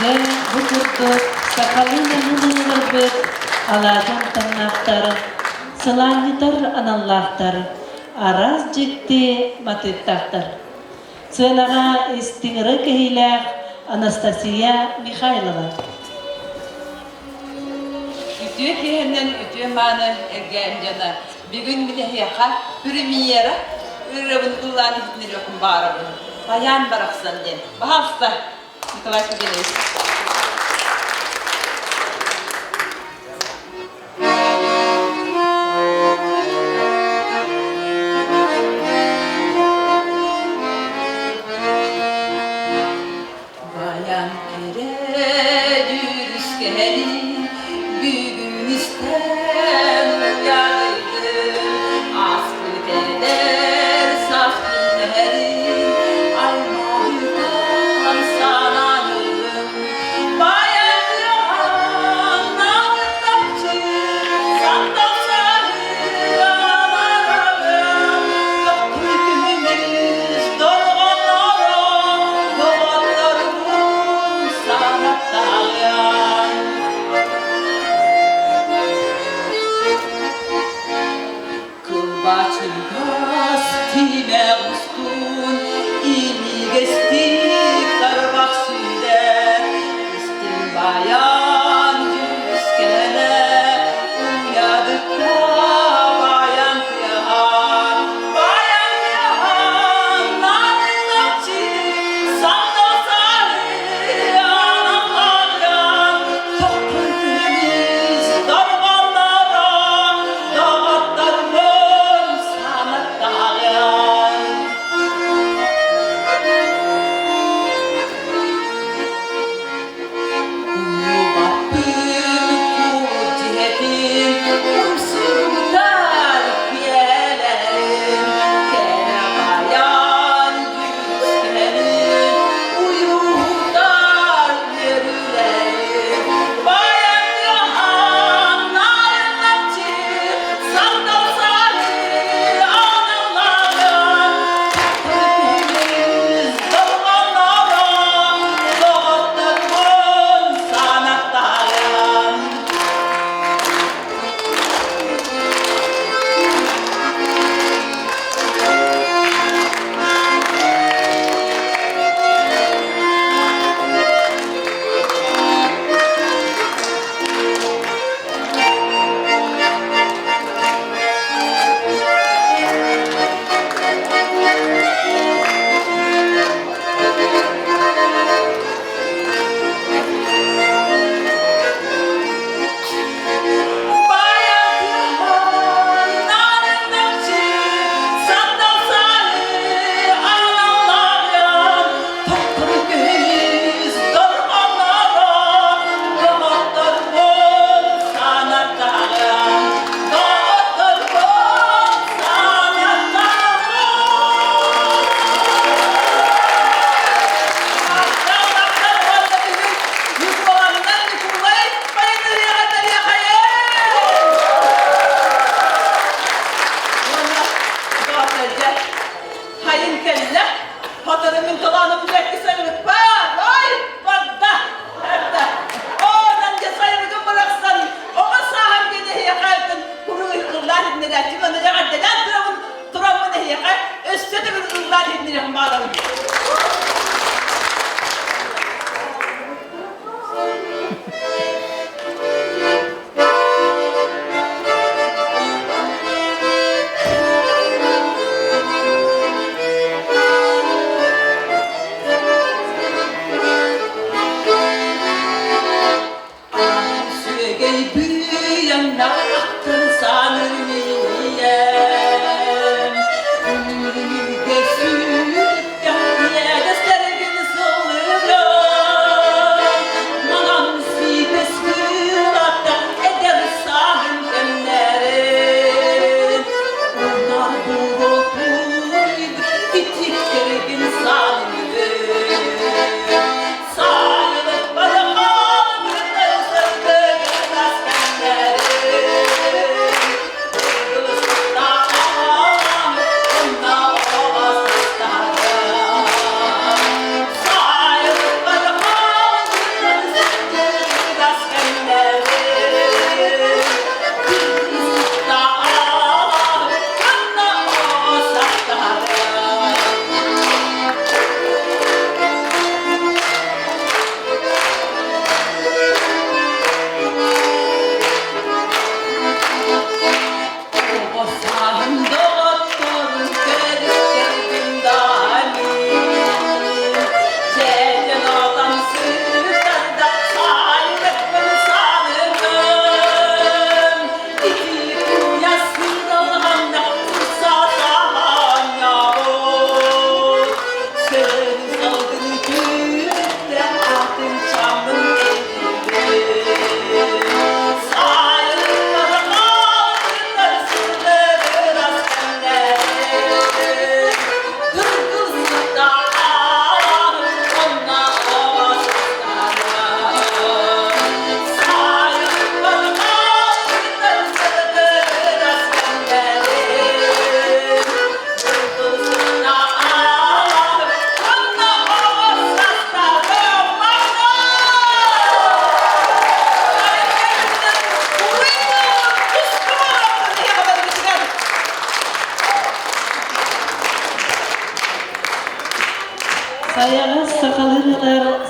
Дьэ, бу курдук сахалыы намыын алаадьы амтаннаахтар, сылаанньытар аналлаахтар, араас дьикти матыыптаахтар. Сыанаҕа истиҥ ырыа кэһиилээх Анастасия Михайлова. Үтүө киһинэн үтүө мааны эргээн дьоно, бүгүн мин эһиэхэ премьера ырыабын ыллаан иһитиннэриэхпин баҕарабын. Баян барахсан диэн. Пожалуйста, Николай Сергеевич. Баян кэрэ дьүрүскэни бүгүн истэн уйадыйдым ааспыт эдэр саас күннэрин аймалытан санаан ыллым Баян намыттапчы сандал саһыанарабын тохтуй күмүс дорҕонноро доҕотторбун санаттаҕыан Кылбачыгас тимэх устун имигэстик тарбах сүүрэр истиҥ баян дьүрүскэнэ уйадытта баян тыаһа баян тыаһа нарылаччы сандал сарыанан хаалыан.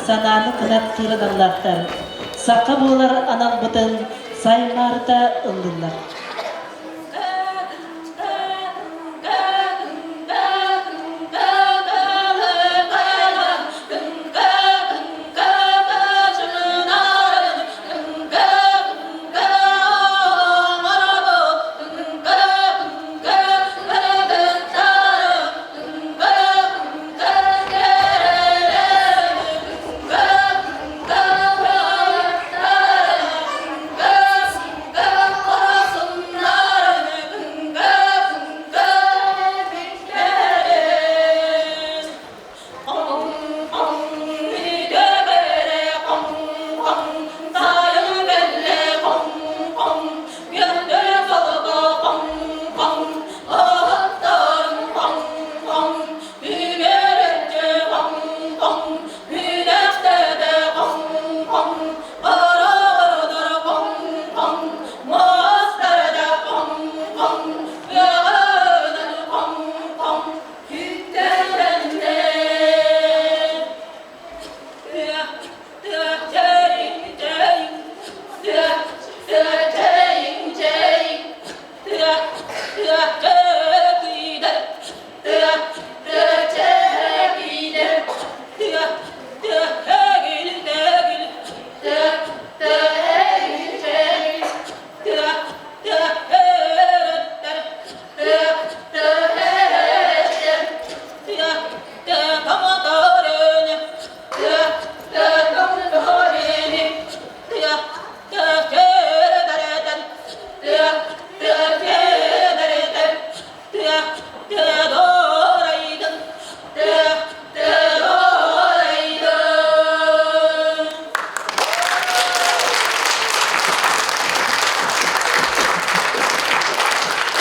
санааны кынаттыыр аналлаахтар. Саха буолар аналбытын саймаарыта ыллылар.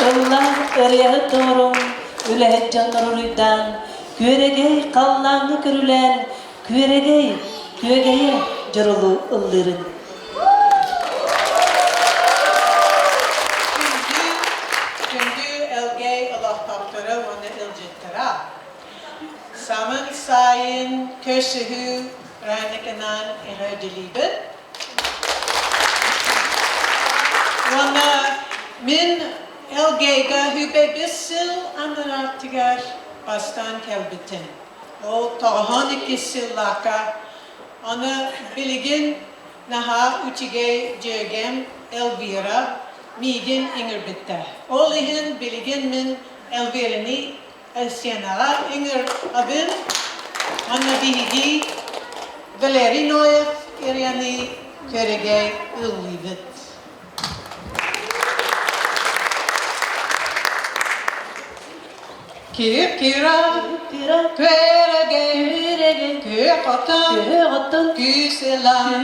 Ылла ырыаһыт доҕорум, үлэһит дьоннор уруйдаан, күөрэгэй халлааҥҥа көрүлээн, күөрэгэй, күөгэйэ дьорулуу ыллыырын. Күндү, күндү Элгэй олохтоохторо уонна илдьиттара. Самын сайын көрсүһүү праздникынан эҕэрдэлиибин. Уонна мин Элгэйгэ Хүбэбис сыл андараартыгар бастаан кэлбитим. Ол тоҕоһон иккис сыллаахха аны билигин наһаа үчүгэй дьүөгэм Эльвира миигин ыҥырбыта. Ол иһин билигин мин Эльвираны сценаҕа ыҥырабын уонна биһиги Валерий Ноев ырыаны көрөгөй ыллыыбыт. Кип-кира, күөрэгэй, күөх отон, күүс ылан,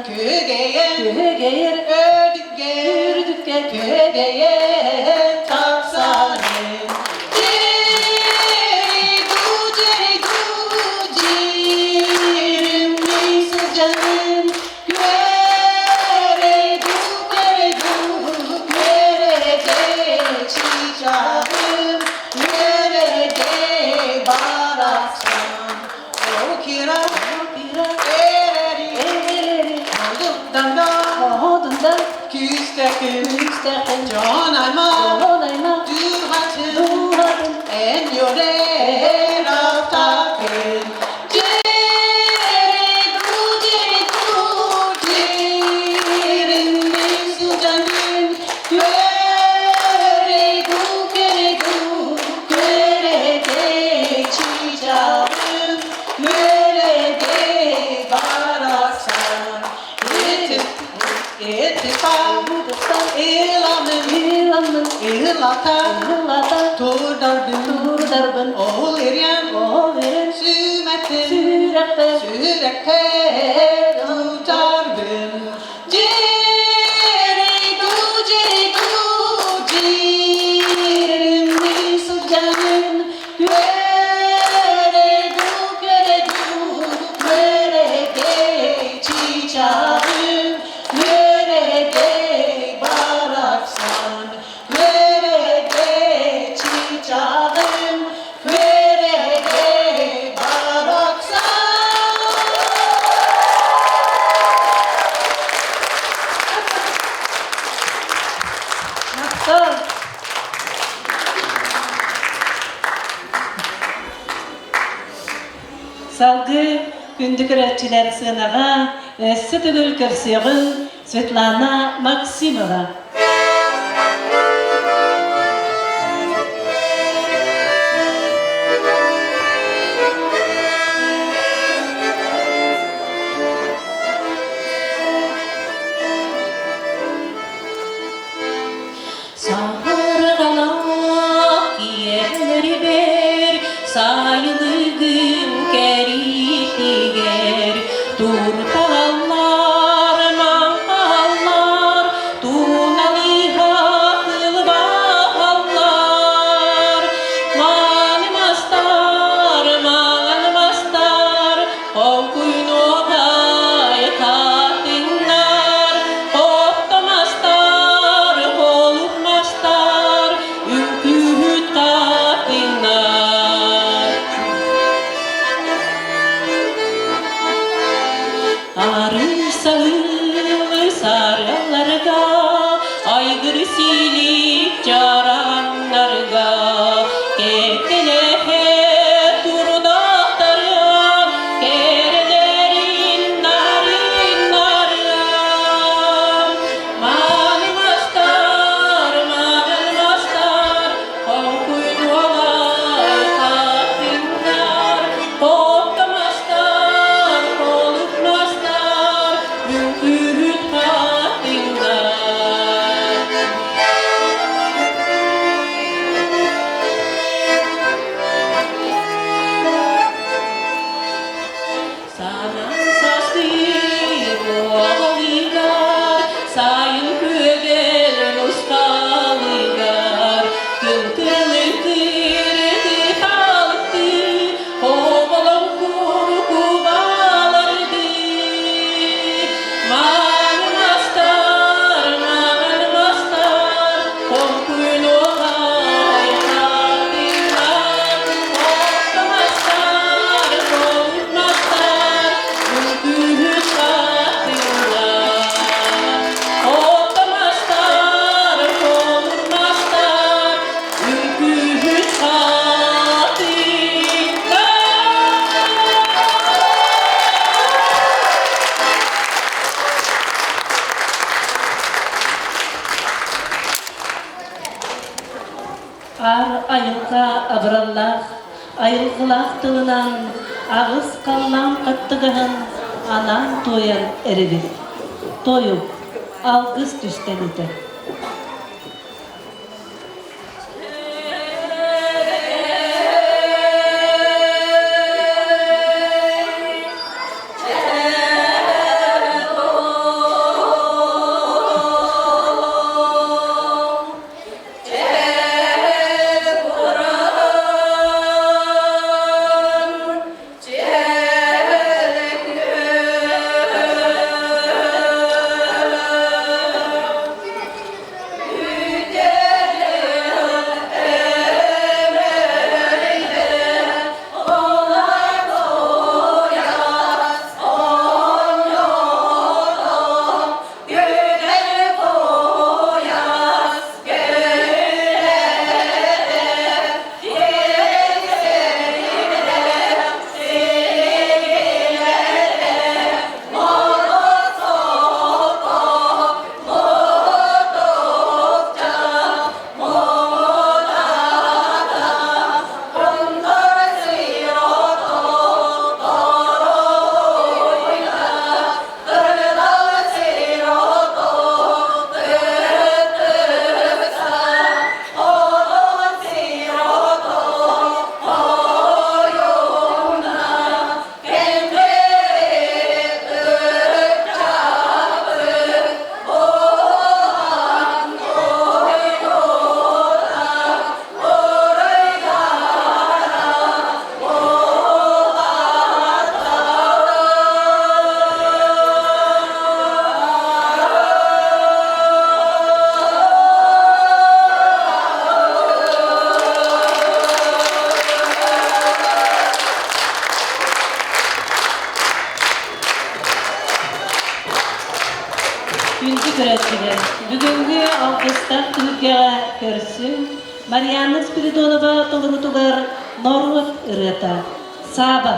күөгэйэр, үрдүккэ, күөгэйэн тахсарын. John, I'm a do and your Турдарбын, ол эрэн, сүмэтин, сүрэхпэр тутарбын. Дьиэри-ду, дьиэри-ду, дьиэримни сылдьанын, күөрэйду, күөрэйду, күөрэгэй чыычааҕым, күөрэгэй барахсан, күөрэгэй чыычааҕым, күөрэгэй барахсан. Күндү көрөөччүлэр сыанаҕа өссө төгүл көрсүөҕүҥ Светлана Максимова. Саһарҕалаах киэһэлэрбэр сайылыгым кэриитигэр туртаҕаллар, маҥхаллар, туналыһа кылбаһаллар. Мааны мастар, маҥан мастар, Хоҥкуйнуоҕай хатыҥнар, Отто мастар, холук мастар, Үҥкүүһүт хатыҥнар. Арыы-саһыл сарыалларга, Айгыр силик чараҥнарга, Кэккэлэһэ турдахтарыан, Кэрэлэрин нарын нарыан. Мааны мастар, маҥан мастар, Хоҥкуйдуолай хатыҥнар, Хопто мастар, холук мастар, Үҥкүүһүт хатыҥнар. Санаан састыы буолалыгар, сайын күөгэл усталыгар, кыҥкылыктыыр кыталыктыы, хоболоҥ курукубалардыы. Мааны мастар, маҥан мастар, хоҥкуйнуоҕай хатыҥнар, отто мастар, толук мастар, үҥкүүһүт хатыҥнар. Отто мастар, толук мастар, үҥкүүһүт хатыҥнар. Аар айылҕа абыраллаах, айылгылаах тылынан аҕыс халлаан хаттыгаһын анаан туойан эрэбит. Тойук, алгыс түстэниитэ. Күндү көрөөччүлэр, бүгүҥҥү алгыстаах түһүлгэҕэ көрсүҥ Марианна Спиридонова толорутугар норуот ырыата «Сааба».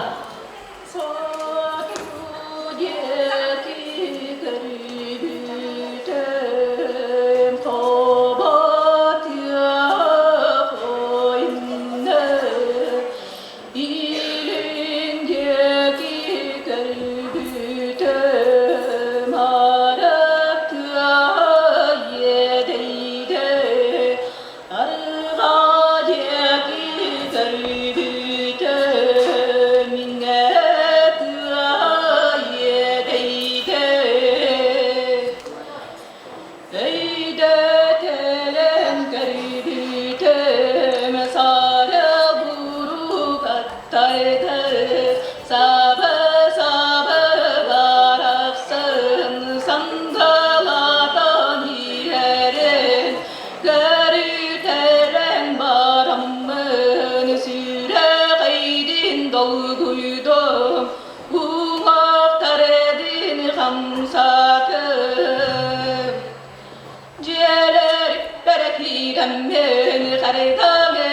Көрөммүн хардаҥа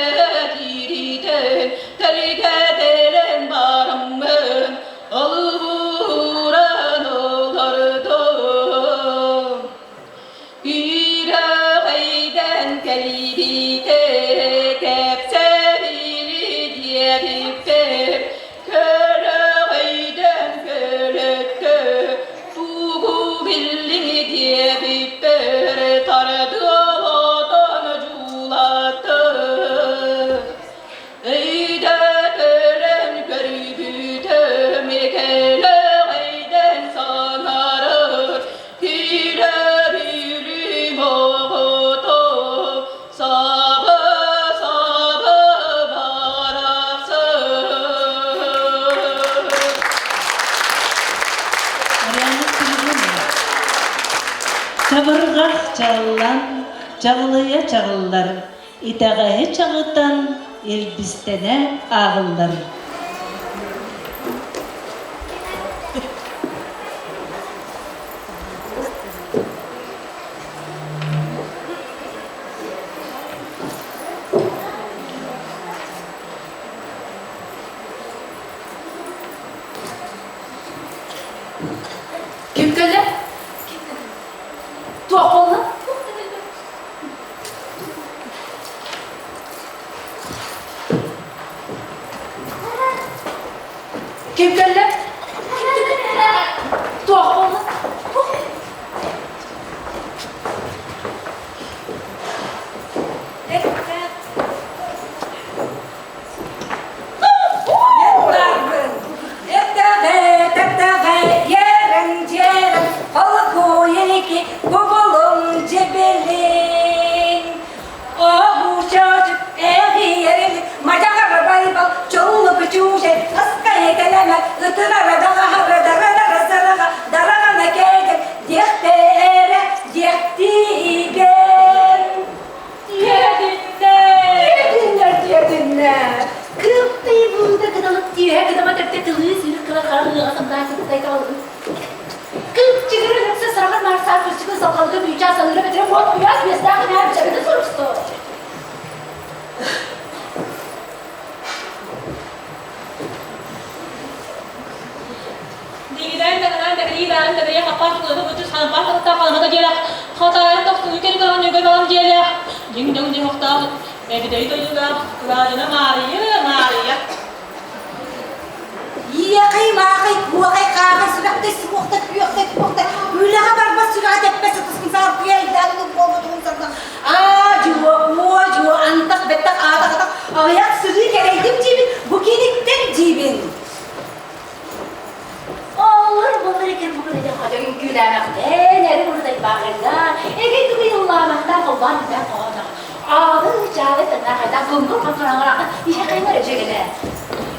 киириитин тэлгэтэлэн бараммын олууран олордум. Күүлэҕэйдэн кэлбитэ кэпсэбили диэбиппэр Көлөҕөйдөн көлөттө тугу биллиҥ диэбиппэр тардыалатан дьуулатты. Өйдөтөлөн көрбүтүм кэлэҕэйдэн санарар Килэбилим оҕото саба-саба барахсан. Марианна Спиридонова. Чабырҕах чаллан, чаҕылыйа чаҕыллар, итэҕэһи чаҕытан илбистэнэ ааҕыллар. Ким кэллэ? Туох буолла? Ким кэллэ? Туох буолла? Диэтиннэр, диэтиннэр. Кыптый буута кыталык тиэһэ кытама төртө тылыы сүүрүк кыла харыыга самнаа сыттай талын. Кыпчыгыры лөксө сараҕын маарсаар кырчыгын салҕалыга бүүчээ салыыра бэтэрэ уот куйаас биэстээх инээр бичэбитин суруксу. Дигидэн дагынан дагридаан дагрия хаппаах тулуһу бутус халампаах тахтаах халамата диэлэх хатаайын тохтуу кэлгэн нүгэн балам диэлэх дьиҥ дөҥ дьиҥ эбитэй дойдулаах Кылаадына Маарыйа Маарыйа Иэхэй, маахай, куохай, хаахай, сүрэхтэй, суохтай, күөхтэй, куохтай, үлэҕэ барбат сүрэҕэ тэппэт сытыскын саарпыйа айдаан буолбутугун санна аа-дьуо, уо-дьуо, антах, бэттэх, аатах-атах, аҕыйах сырыы кэлэйдим диибин, бу киниттэн диибин. Оллар былыр экен бүгүн этен хата үҥкүүлээмэхтэн эри мурдайбааҕырда эгей тугу ыллаамахтаах холбоон билбэт хоһоонох аалы чаалы тэннаа хайдах куҥкур ханхараҥараахын иһэ каймар эдьиэгэнэ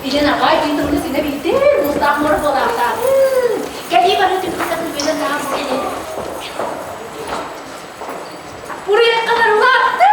илин арҕаа итин тылыны синэ билдир мустаах муора буолаахтаатын кэлии бары түнкүтэ күлбүнэн таһам сини Буруйаккалар улааттын!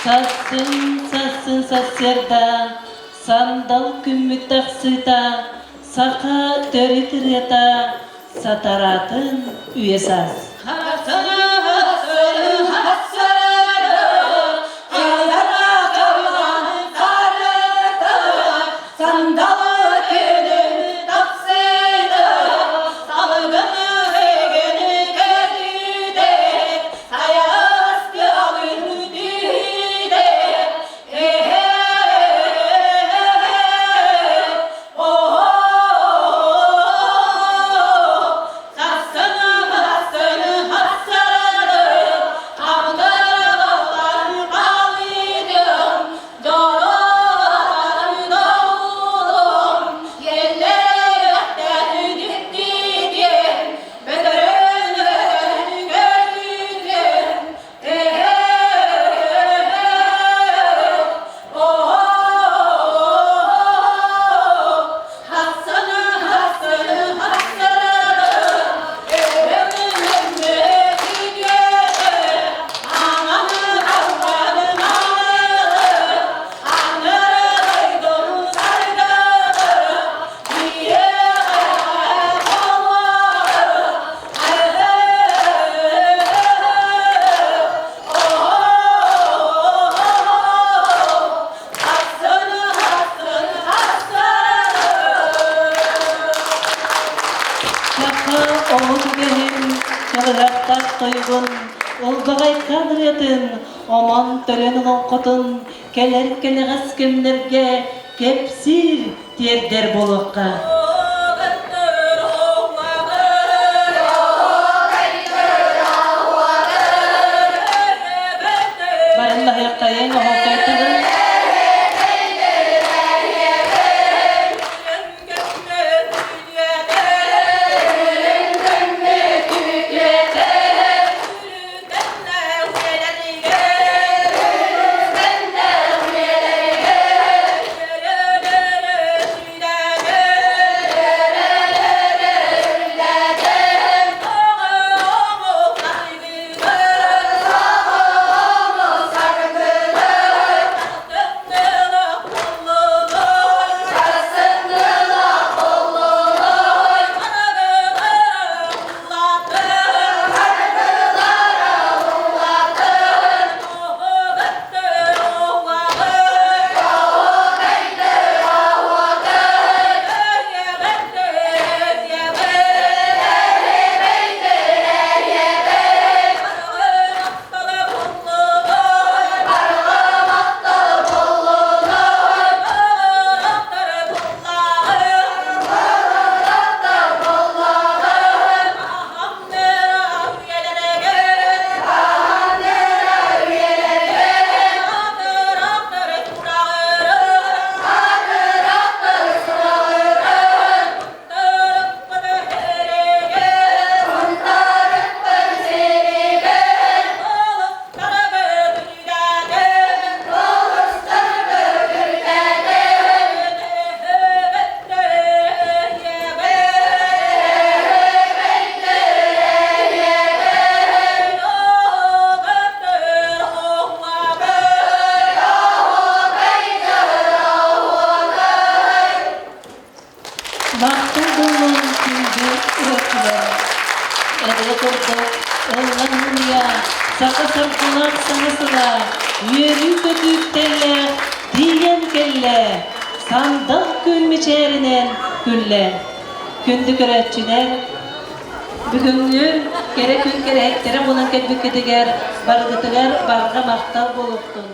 Сарсын, сарсын сарсыарда, сандал күммүт тахсыыта, саха төрүт ырыата сатараатын үйэ саас. Саха омук үгэһин, кылыһахтаах тойугун, ылбаҕайкаан ырыатын, омон төлөн олоҥхотун кэлэр кэнэҕэс кэмнэргэ кэпсиир, тиэрдэр буолуохха. Барын баһыаххайын, оһоокойтабын. Махтал буолун күндү ырыаччылар! Эбээ курдук ыллан ылыйа, саха саргылаах саҥа сыла, үөрүү-көтүү үктэллээх тиийэн кэллэ, сандал күн мичээринэн күллэ. Күндү көрөөччүлэр, бүгүҥҥү кэрэ күн кэрэһиттэрэ буолан кэлбиккитигэр барыгытыгар барҕа махтал буолуохтун!